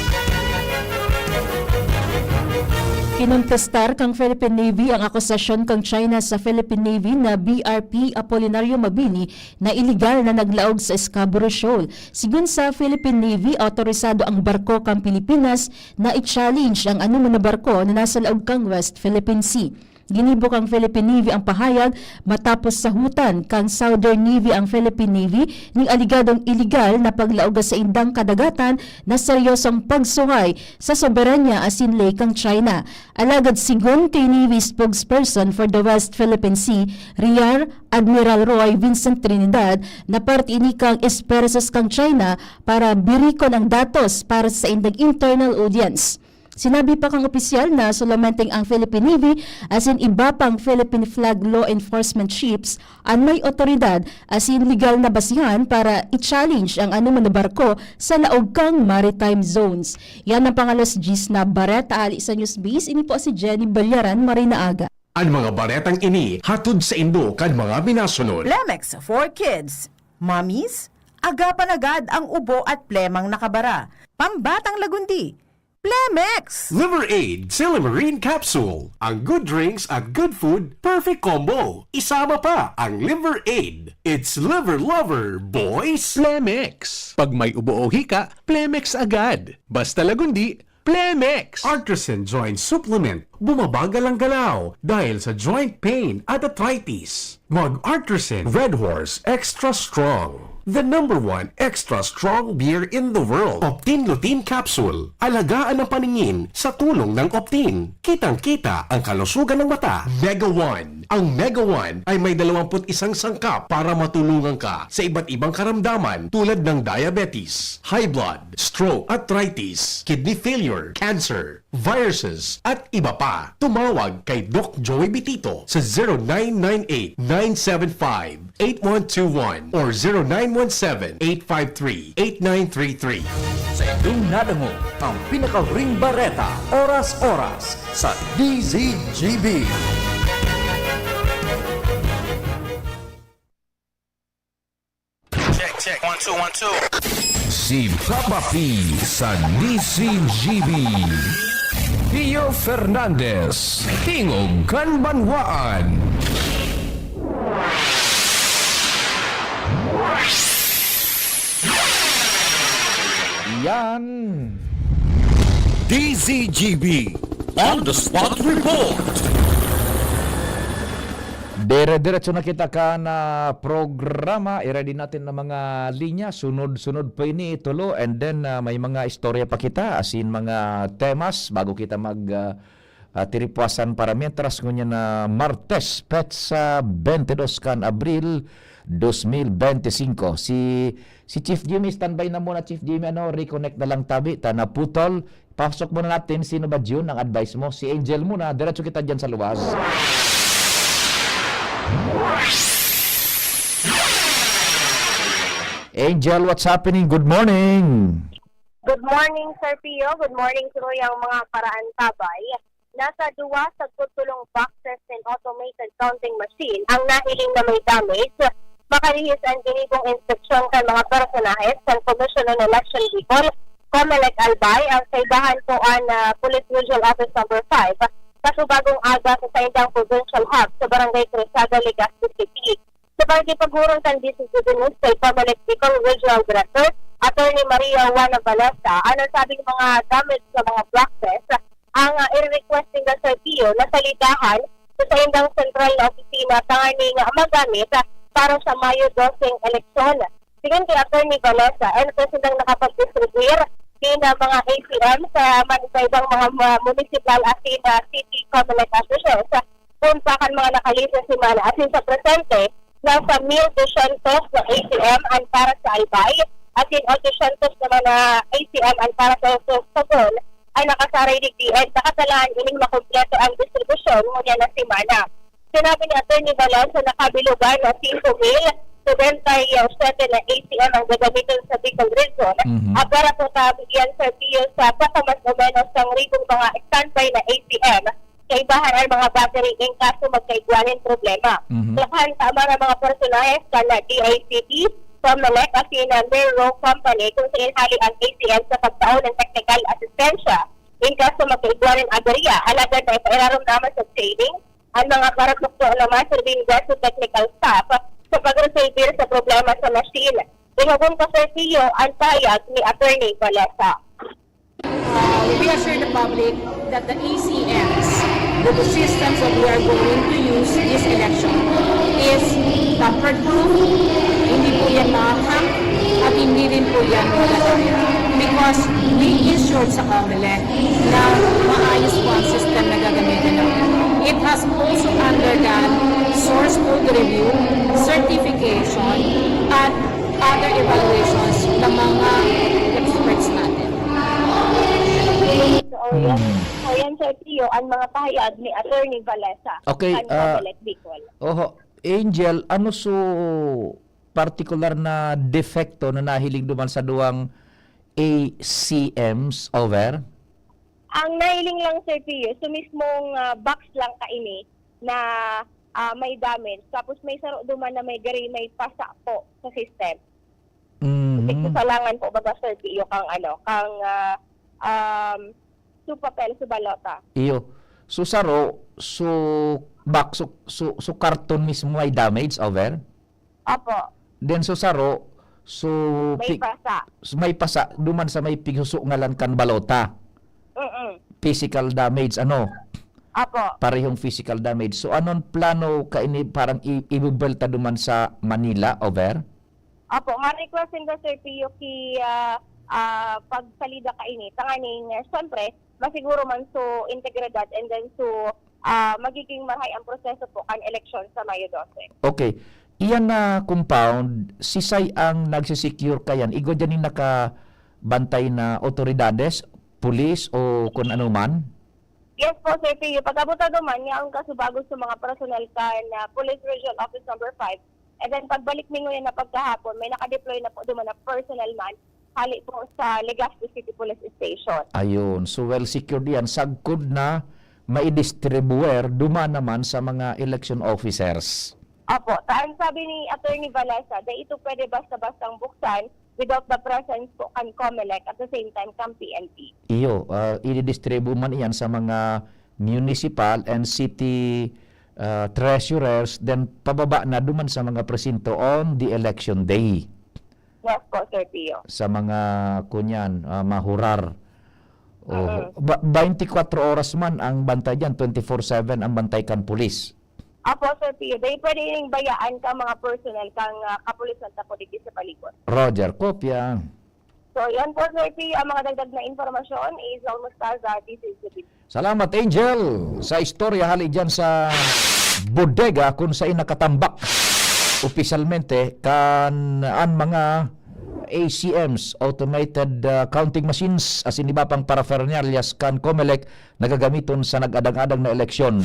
Kinontestar kan Philippine Navy ang akusasyon kan China sa Philippine Navy na B R P Apolinario Mabini na iligal na naglaog sa Scarborough Shoal. Sigon sa Philippine Navy, autorisado ang barko kan Pilipinas na i-challenge ang anoman na barko na nasa laog kan West Philippine Sea. Ginibo kan Philippine Navy ang pahayag matapos sahutan kan Southern Navy ang Philippine Navy ning aligadong iligal na paglaog sa indang kadagatan na seryosong pagsuhay sa soberanya asin ley kan China. Alagad sigon kay Navy spokesperson for the West Philippine Sea, Rear Admiral Roy Vincent Trinidad, na parte ini kan esfuerzos kan China para birikon ang datos para sa indang internal audience. Sinabi pa kan opisyal na solamenteng ang Philippine Navy asin iba pang Philippine flag law enforcement ships an may otoridad asin legal na basehan para i-challenge ang anoman na barko sa laog kan maritime zones. Yan ang pang-alas diyes na bareta ali sa News Base. Ini po si Jenny Balyaran, maray na aga. An mga baretang ini hatod saindo kan mga minasunod. Plemex for Kids. Mommies, agapan agad ang ubo at plemang nakabara. Pambatang lagundi. Plemex! Liver Aid, Silymarin Capsule. Ang good drinks at good food, perfect combo. Isama pa ang Liver Aid. It's Liver Lover, boys! Plemex. Pag may ubo o hika, Plemex agad. Basta lagundi, Plemex! Artisan Joint Supplement. Bumabagal ang galaw dahil sa joint pain at arthritis. Mag Artisan Red Horse Extra Strong. The number one extra strong beer in the world. Optin Lutein Capsule. Alagaan ang paningin sa tulong ng Optin. Kitang-kita ang kalusugan ng mata. Mega One. Ang Mega One ay may dalawampu't isang sangkap para matulungan ka sa iba't ibang karamdaman tulad ng diabetes, high blood, stroke, arthritis, kidney failure, cancer, viruses, at iba pa. Tumawag kay Doc Joey Bitito sa zero nine nine eight, nine seven five, eight one two one or zero nine one seven, eight five three, eight nine three three. Sa inyong nadangog ang pinakahuring bareta, oras-oras, sa D Z G B. Check, check. One, two, one, two. Si Papa P sa D Z G B. Pio Fernandez, Tingog kan Banwaan. Yan. D Z G B on the spot report. Dire-diretso na kita kan programa. I-ready natin ang mga linya. Sunod-sunod pa ini, Tolo. And then, ah, may mga istorya pa kita, as in mga temas, bago kita mag, ah, ah, tiripuasan para mientras ngunyan na Martes, petsa twenty-two kan Abril dos mil bente singko. Si, si Chief Jimmy, standby na muna, Chief Jimmy, ano, reconnect na lang tabi, ta naputol. Pasok muna natin, sino ba, Jun, ang advice mo? Si Angel muna, diretso kita dyan sa luwas. Angel, what's happening? Good morning! Good morning, Sir Pio. Good morning, Sir Yang mga paraantabay. Nasa duwa sagkod tolong boxes nin automated counting machine ang nahiling na may damage, makalihis an ginibong inspeksyon kan mga personahes kan Commission on Election Bicol, Comelec Albay, ang kaibahan po an, ah, Police Regional Office Number five, sa subagong aga sa saindang provincial hub sa Barangay Cruzada, Legazpi City. Sa pakikipaghuron kan D Z G B News kay Comelec Bicol Regional Director, Attorney Maria Juana Balesta, an nasabing mga damage sa mga boxes ang, ah, ire-request ninda sa L T O na salidahan sa saindang sentral na opisina tanganing, ah, magamit, ah, para sa Mayo dose eleksyon. Sigon ki Attorney Vanessa, eno pa sindang nakapag-distribuir nin, ah, mga A T M sa man-, sa ibang mga ma-, municipal asin, ah, city government officials. Kun pa kan mga nakalipas na semana, asin sa presente, nasa mil dosyentos na A T M an para sa Albay, asin otsyentos naman na A T M an para sa Sorsogon, an nakasaray digdi, and nakasalaan ining makumpleto ang distribusyon ngunyan na semana. Sinabi ni Attorney Valencia na kabilugan na singko mil setenta y siete na A T M ang gagamiton sa Bicol Region. Mhm. Apwera po ta bigyan sa L T O sa poco mas o menos sangribong mga standby na A T M. Kaibahan ang mga battery in kaso magkaigwa nin problema. Mhm. Plakahan tama ang mga personahe kan D I C T, Comelec, asin na Mirro Company kung saan hali ang A T M sa pagtao ng technical assistensya. In kaso magkaigwa nin aberya, alagad na ipairarom naman sa training ang mga paratukdo na maserbing Desa technical staff sa pagresolbir sa problema sa machine. Inabon pa sa L T O ang pahayag ni Attorney Balesa. Uh, we assure the public that the A C Ms, the systems that we are going to use this election is tampered proof, hindi po yan ma-hack, at hindi rin po yan malalaya. Because we ensured sa Comelec na maayos po ang system na gagamitin natin. It has also undergone source code review, certification, at other evaluations ng mga experts natin. So, yan. Hmm. So, yan, Sir Pio, ang mga pahayag ni Attorney Valesa Okay, kan ah, Comelec Bicol. Oho. Angel, ano so partikular na depekto na nahiling duman sa duwang A C Ms over? Ang nahiling lang, Sir Pio, so mismong, ah, box lang kaini na, ah, may damage. Tapos may saro duman na may gari, may pasa po sa system. Mhm. Kasi kasalangan po, baga, Sir Pio, kang ano, kang, ah, um, su papel, su balota. Iyo. So, saro, so box, so, so, so karton mismo may damage, over? Opo. Then, so saro, so May pi-, pasa. so may pasa, duman sa may pigsuso ngalan kan balota. Mm-mm. Physical damage, ano? Opo. Parehong physical damage. So, anong plano kaini, parang i-, ibubelta duman sa Manila, over? Opo, ma-request ninda, Sir Pio, ki, ah, ah, pagsalida kaini. Tanganing, eh, siyempre, masiguro man su integridad and then su, ah, magiging marahay ang proseso po kan eleksyon sa Mayo dose. Okay. Iyan na compound, sisay ang nagsisecure kayan? Igwa dyan yung nakabantay na otoridades, pulis o kung ano man? Yes po, Sir Pio. Pag-abot na duman, yaon ka subago sa mga personal kan, ah, Police Regional Office Number five. And then, pagbalik mi ngunyan na pagkahapon, may nakadeploy na po duman na personal man hali po sa Legazpi City Police Station. Ayun. So, well secured yan. Sagkod na maidistribuer, duman naman sa mga election officers. Opo. Ta-, ang sabi ni Attorney Vanessa, dai ito pwede basta-bastang buksan without the presence po kan Comelec at the same time kan P N P. Iyo, ah, ididistribu man iyan sa mga municipal and city, ah, treasurers, then pababa na duman sa mga presinto on the election day. Yes po, Sir Pio. Sa mga, kunyan, ah, mahurar. Oh, Mm. ba-, twenty-four oras man ang bantay dyan, twenty-four seven ang bantay kan pulis. Apo, Sir Pio, dai pwede ining bayaan ka mga personnel kang, ah, kapulisan ta po digdi sa palibot. Roger, kopya. So, yan po, Sir Pio, ang mga dagdag na impormasyon. Angel Mostaza, D Z T V. Salamat, Angel, sa istorya hali dyan sa bodega kung saan nakatambak opisyalmente kan an mga A C Ms, automated, ah, counting machines, asin iba pang paraphernalias kan Comelec na gagamiton sa nag-adang-adang na eleksyon.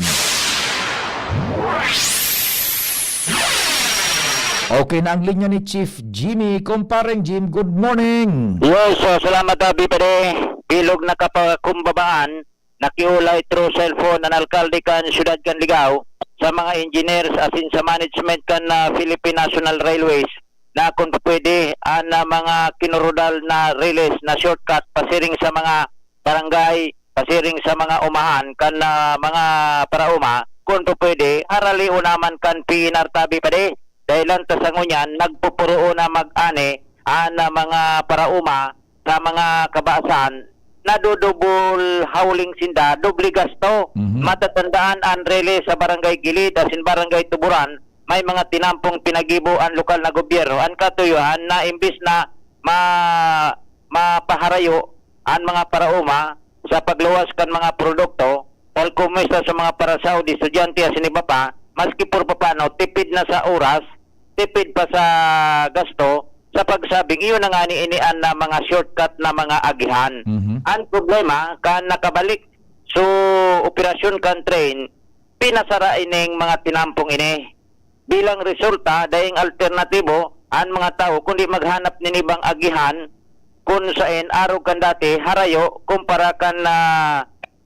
Okay na ang linya ni Chief Jimmy. Kumpareng Jim, good morning. Yes, ah, salamat, Abi, pare. Bilog na kapakumbabaan, nakiulay through cellphone an alkalde kan siyudad kan Ligao sa mga engineers asin sa management kan, ah, Philippine National Railways na kung pwede, an, ah, mga kinurudal na riles na shortcut pasiring sa mga barangay, pasiring sa mga umahan kan, ah, mga paraoma, kung pwede, haralion naman kan P N R tabi pa di. Dahilan ta sa ngunyan, nagpupuroo na mag-ani an, ah, mga paraoma sa mga kabasan, nadodouble howling sinda, doble gasto. Mhm. Matatandaan an rele sa Barangay Gilid asin Barangay Tuburan, may mga tinampong pinagibo an lokal na gobyerno. An katuyohan na imbis na ma-, mapaharayo an mga paraoma sa pagluwas kan mga produkto, tal kumusta sa mga parasaod, estudyante asin iba pa, maski por papano, tipid na sa oras, tipid pa sa gasto, sa pagsabing iyo na ngani ini an, ah, mga shortcut na mga agihan. Mhm. An problema, kan nakabalik so operasyon kan train, pinasara ining mga tinampong ini. Bilang resulta, daing alternatibo an mga tawo kundi maghanap nin ibang agihan kun saen arog kan dati harayo kumpara kan, ah,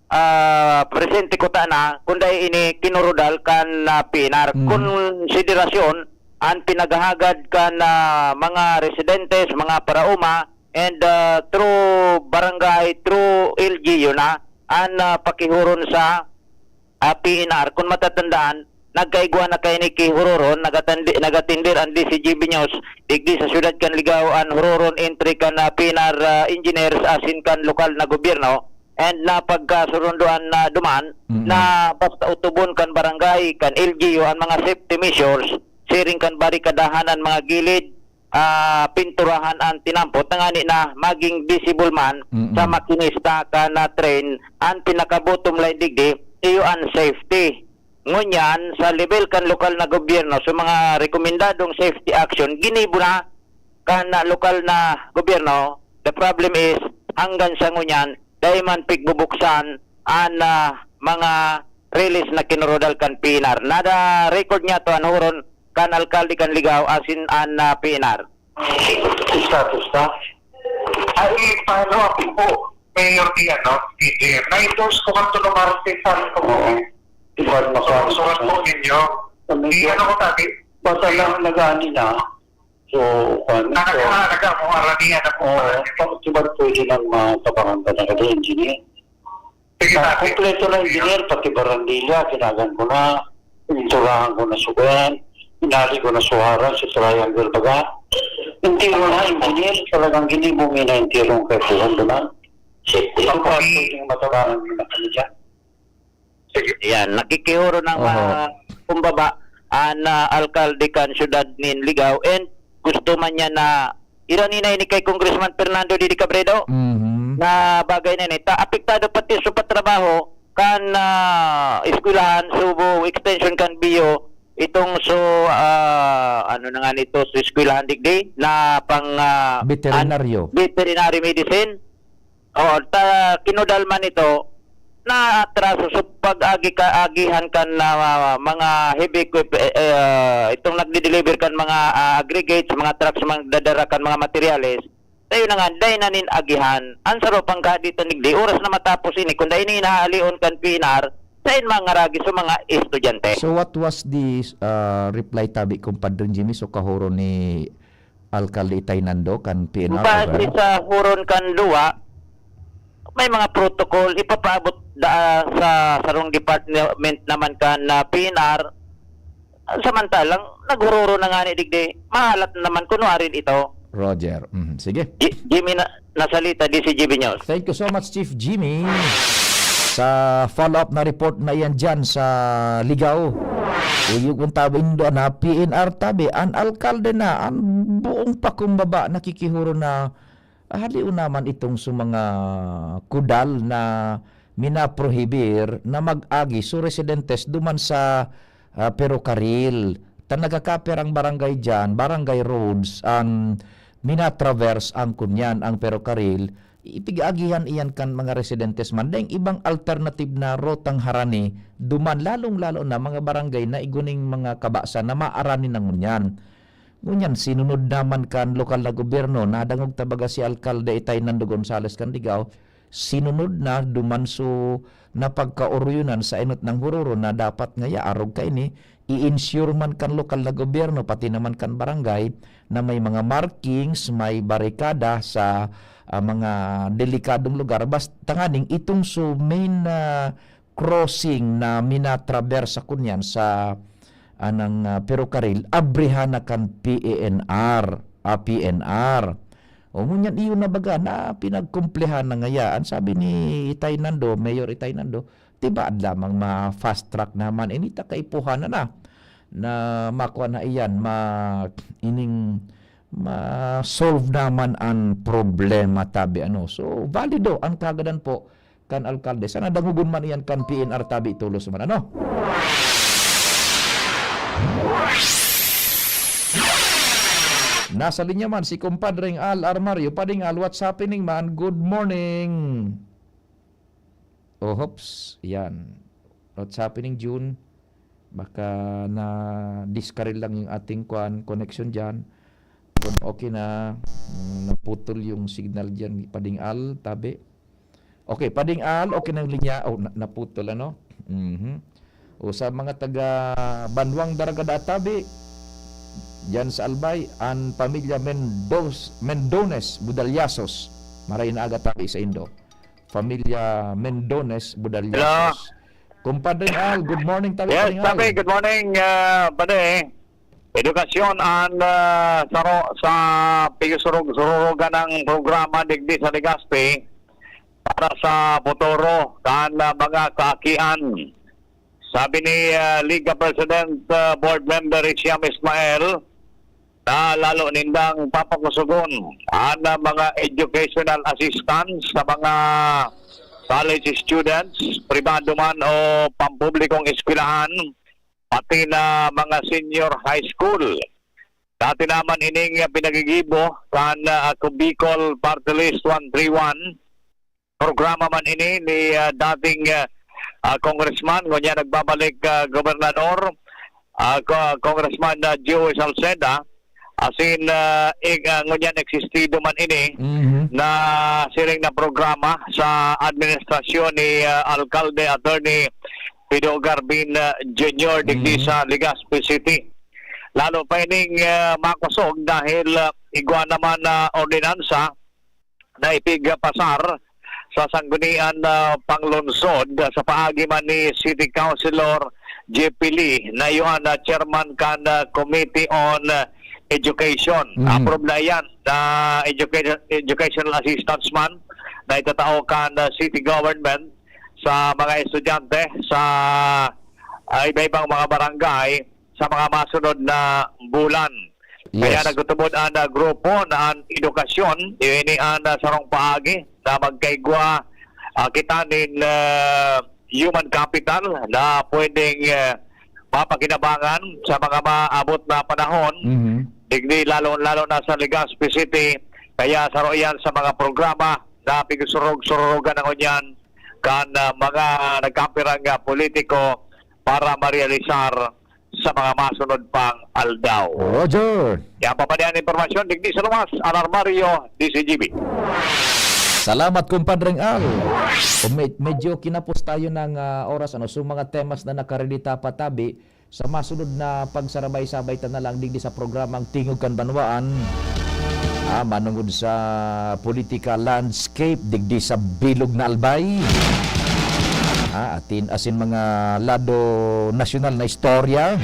ah, presente kutana, kun dai ini kinurudal kan, ah, P N R. Mm. Konsiderasyon an pinaghahagad kan, ah, mga residentes, mga paraoma, and, ah, through barangay, through L G U na an, ah, pakihuron sa, ah, P N R. Kung matatandaan, nagkaigwa na kaini ki Huroron, nagatandi-, nagatindir an D Z G B News digdi sa siyudad kan Ligao an Huroron entry kan, ah, P N R, ah, engineers asin kan lokal na gobyerno, and napagkasurundoan na duman Mm. na basta utubon kan barangay, kan L G U an mga safety measures, siring kan barikadahan an mga gilid, ah, pinturahan an tinampo, tangani na maging visible man Mm-mm. sa makinista kan, ah, train. An pinaka-bottom line digdi, iyo an safety. Ngunyan, sa level kan lokal na gobyerno, sa mga rekomendadong safety action, ginibo na kan, ah, lokal na gobyerno. The problem is, hanggang sa ngunyan, dai man pigbubuksan an, ah, mga riles na kinurudal kan P N R. Nada-record niya to an huron kan alkalde kan Ligao asin an, ah, P N R. Status na? Ay, paano ako po, Mayor Ian, no? P J M. Na-endorse ko kang Tulong Arte, sabi ko po. Oo. Iba na So, surat po ninyo. Ano I-ano ko, tabi? Basta lang nag-aani na. So, kwan, so, Nakakaraan na ka, kung aramihan na po. Oo, pa-, diba pwede nang matabangan ka na kaya, engineer? Sige, Ah, tabi. Kompleto na, engineer, pati barandilya, tinagan ko na, pinturahan ko na subayan, inali ko na suharan sa triangle, baga. Entero na, engineer, talagang ginibo mi na entero ang kaipuhan doon, ha? Sige. Ang kwan, pwedeng matabangan mo na kami dyan. Sige. Yan, nakikihuro ng, Oho. ah, kumbaba, an, ah, alkalde kan siyudad nin Ligao, and gusto man niya na iraninay ni kay Congressman Fernando Didi Cabredo Mhm. na bagay na ini. Ta-, apektado pati sa patrabaho kan, ah, eskwelahan, so, extension kan bio, itong so, ah, ano na nga nito, so eskwelahan digdi, na pang, ah, Veterinaryo. An-, veterinary medicine. Oo, ta-, kinudal man ito, naatraso sa pag-agi ka-, agihan kan, ah, mga heavy equip-, eh, eh, itong nagdi-deliver kan mga, ah, aggregates, mga trucks, mga dadara kan mga materyales. Tayo na nga, dai na nin agihan. Ang saro pang kahaditan digdi, oras na matapos ini, kung dai ni inaalion kan P N R, sain mangaragi sa mga estudyante? So what was the, ah, reply tabi, Compadre Jimmy, so kahuro ni Alkalde Itay Nando kan P N R Base over? Sa huron kan duwa, may mga protocol, ipapaabot da, sa sarong department naman kan, ah, P N R. Samantalang, naghururo na nga ni digdi, mahalat naman kuno arin ito. Roger. Mhm. Sige. Ji-, Jimmy na, Nasalita, D C G B News. Thank you so much, Chief Jimmy. Sa follow-up na report na iyan dyan sa Ligao. Uyog ang tabi indo na P N R tabi, an alkalde na, an buong pakumbaba nakikihuro na haliw naman itong sa mga kudal na minaprohibir na mag-agi sa residentes duman sa, ah, perokaril. Ta nagkakaperang barangay diyan, barangay roads, ang minatraverse ang kunyan, ang perokaril, ipig-agihan iyan kan mga residentes man. Dahil ibang alternative na rotang harani, duman, lalong-lalo na mga barangay na iguning mga kabasan na maarani na ngunyan. Ngunyan, sinunod naman kan lokal na gobyerno, nadangog ta baga si Alkalde Itay Nando Gonzales Candigao, sinunod na duman so napagkaoroyonan sa inot ng hururo na dapat ngaya arog kaini, i-ensure man kan lokal na gobyerno, pati naman kan barangay, na may mga markings, may barikada sa, ah, mga delikadong lugar. Basta nganing itong so main, ah, crossing na minatrabersa kunyan sa anang, ah, perokaril, abrihan na kan P N R, ah, P N R. O, ngunyan iyo na baga na pinagkumplehan na ngaya. An sabi ni Itay Nando, Mayor Itay Nando, tibaad lamang ma-fast track naman. Ini ta kaipuhan na na, na makuha na iyan, ma-, ining ma-solve naman an problema tabi, ano. So, valido ang kagadan po kan alkalde. Sana dangogon man iyan kan P N R tabi tolos man, ano? Nasa linya man si Compadreng Al Armario. Pading Al, what's happening, man? Good morning. Oh, hops. Yan. What's happening, June? Baka na-discaril lang yung ating kwan, connection dyan. Kung okay na, mm, naputol yung signal dyan, Pading Al, tabi. Okay, Pading Al, okay na yung linya. Oh, na-, naputol, ano? Mhm. O sa mga taga Banwang Daragada, tabi, dyan sa Albay, an pamilya Mendoz-, Mendones Budallazos. Maray na aga, tabi, sa Indo. Pamilya Mendones Budallazos. Hello. Compadre Al, good morning, tabi. Yes, Pading Al. Tabi, good morning, ah, Pading. Edukasyon an, ah, saro sa pigsurog-sururogan ng programa digdi sa Legazpi para sa futuro kan, ah, mga kaakian. Sabi ni, ah, Liga President, ah, Board Member Hisham Ismail na lalo nindang papakusugon an, ah, mga educational assistance sa mga college students, pribado man o pampublikong eskwelahan, pati na mga senior high school. Dati naman ining, ah, pinagigibo kan, ah, Ako Bicol Party List one three one. Programa man ini ni, ah, dating, ah, ah, congressman, ngunyan nagbabalik, ah, gobernador, ah, Co-, Congressman, ah, Joey Salceda. Asin, ah, ig-, ah, ngunyan existido man ini Mhm. na siring na programa sa administrasyon ni, ah, Alkalde Attorney Pido Garbin, ah, Junior digdi Mhm. sa Legazpi City. Lalo pa ining, ah, makosog dahil, ah, igwa naman na ordinansa na ipigpasar sa Sangguniang, ah, Panglungsod sa paagi man ni City Councilor J P Lee na iyo an, ah, chairman kan, ah, Committee on, ah, Education. Mhm. Approve na iyan na educa-, educational assistance man na itatao kan, ah, city government sa mga estudyante sa, ah, iba-ibang mga barangay sa mga masunod na bulan. Kaya Yes. nagtutubod an, ah, grupo na an edukasyon, iyo ini an, ah, sarong paagi na magkaigwa, ah, kita nin, ah, human capital na pwedeng, eh, mapakinabangan sa mga maabot na panahon, Mhm. digdi lalo, lalo na sa Legazpi City. Kaya saro iyan sa mga programa na pigsurog-surugan na ngunyan kan, ah, mga nagkapirang, ah, politiko para marealisar sa mga masunod pang aldaw. Roger. Yan pa man yan impormasyon, digdi sa luwas, Al Armario, D Z G B. Salamat, Kumpadreng Al. Kung med-, medyo kinapos tayo ng, ah, oras, ano, so mga temas na nakarelita pa tabi, sa masunod na pagsarabay-sabay ta na lang digdi sa programang Tingog kan Banwaan. Ah, manungod sa political landscape digdi sa bilog na Albay. Ah, atin, asin mga lado nasyonal na istorya.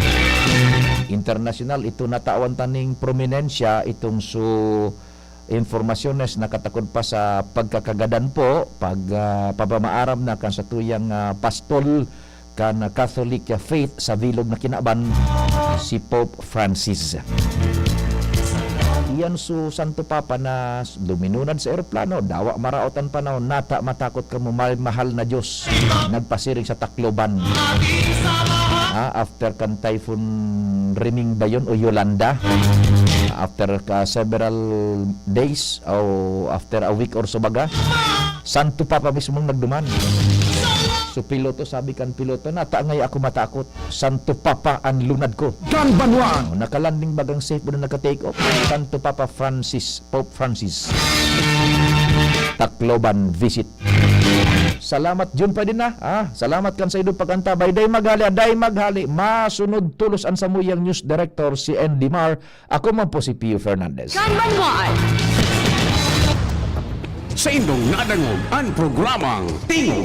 Internasyonal, ito natawan ta ning prominensya itong su impormasyones nakatakod pa sa pagkakagadan po, pag, ah, pamamaaram na kan satuyang, ah, pastol kan Catholic Faith sa bilog na kinaban, si Pope Francis. Iyan su Santo Papa na luminunad sa eroplano, dawa maraot an panahon, nata matakot kamo, may mahal na Diyos, nagpasiring sa Tacloban. Ah, after kan Typhoon Reming ba yun o Yolanda, after ka several days o after a week or so baga, Santo Papa mismong nagduman. So, piloto, sabi kan piloto, "Nata ngay ako matakot. Santo Papa an lunad ko." Kan banwaan. Oh, nakalanding bagang safe po na nagka-take off. Santo Papa Francis, Pope Francis. Tacloban visit. Salamat, Jun, pwede na. Ah, salamat kan sa idong pag-antabay. Day maghali, ah, day maghali. Masunod tolos an samuyang news director, si Andy Mar. Ako man po si Pio Fernandez. Kan banwaan. Sa indong nadangog an programang Tingog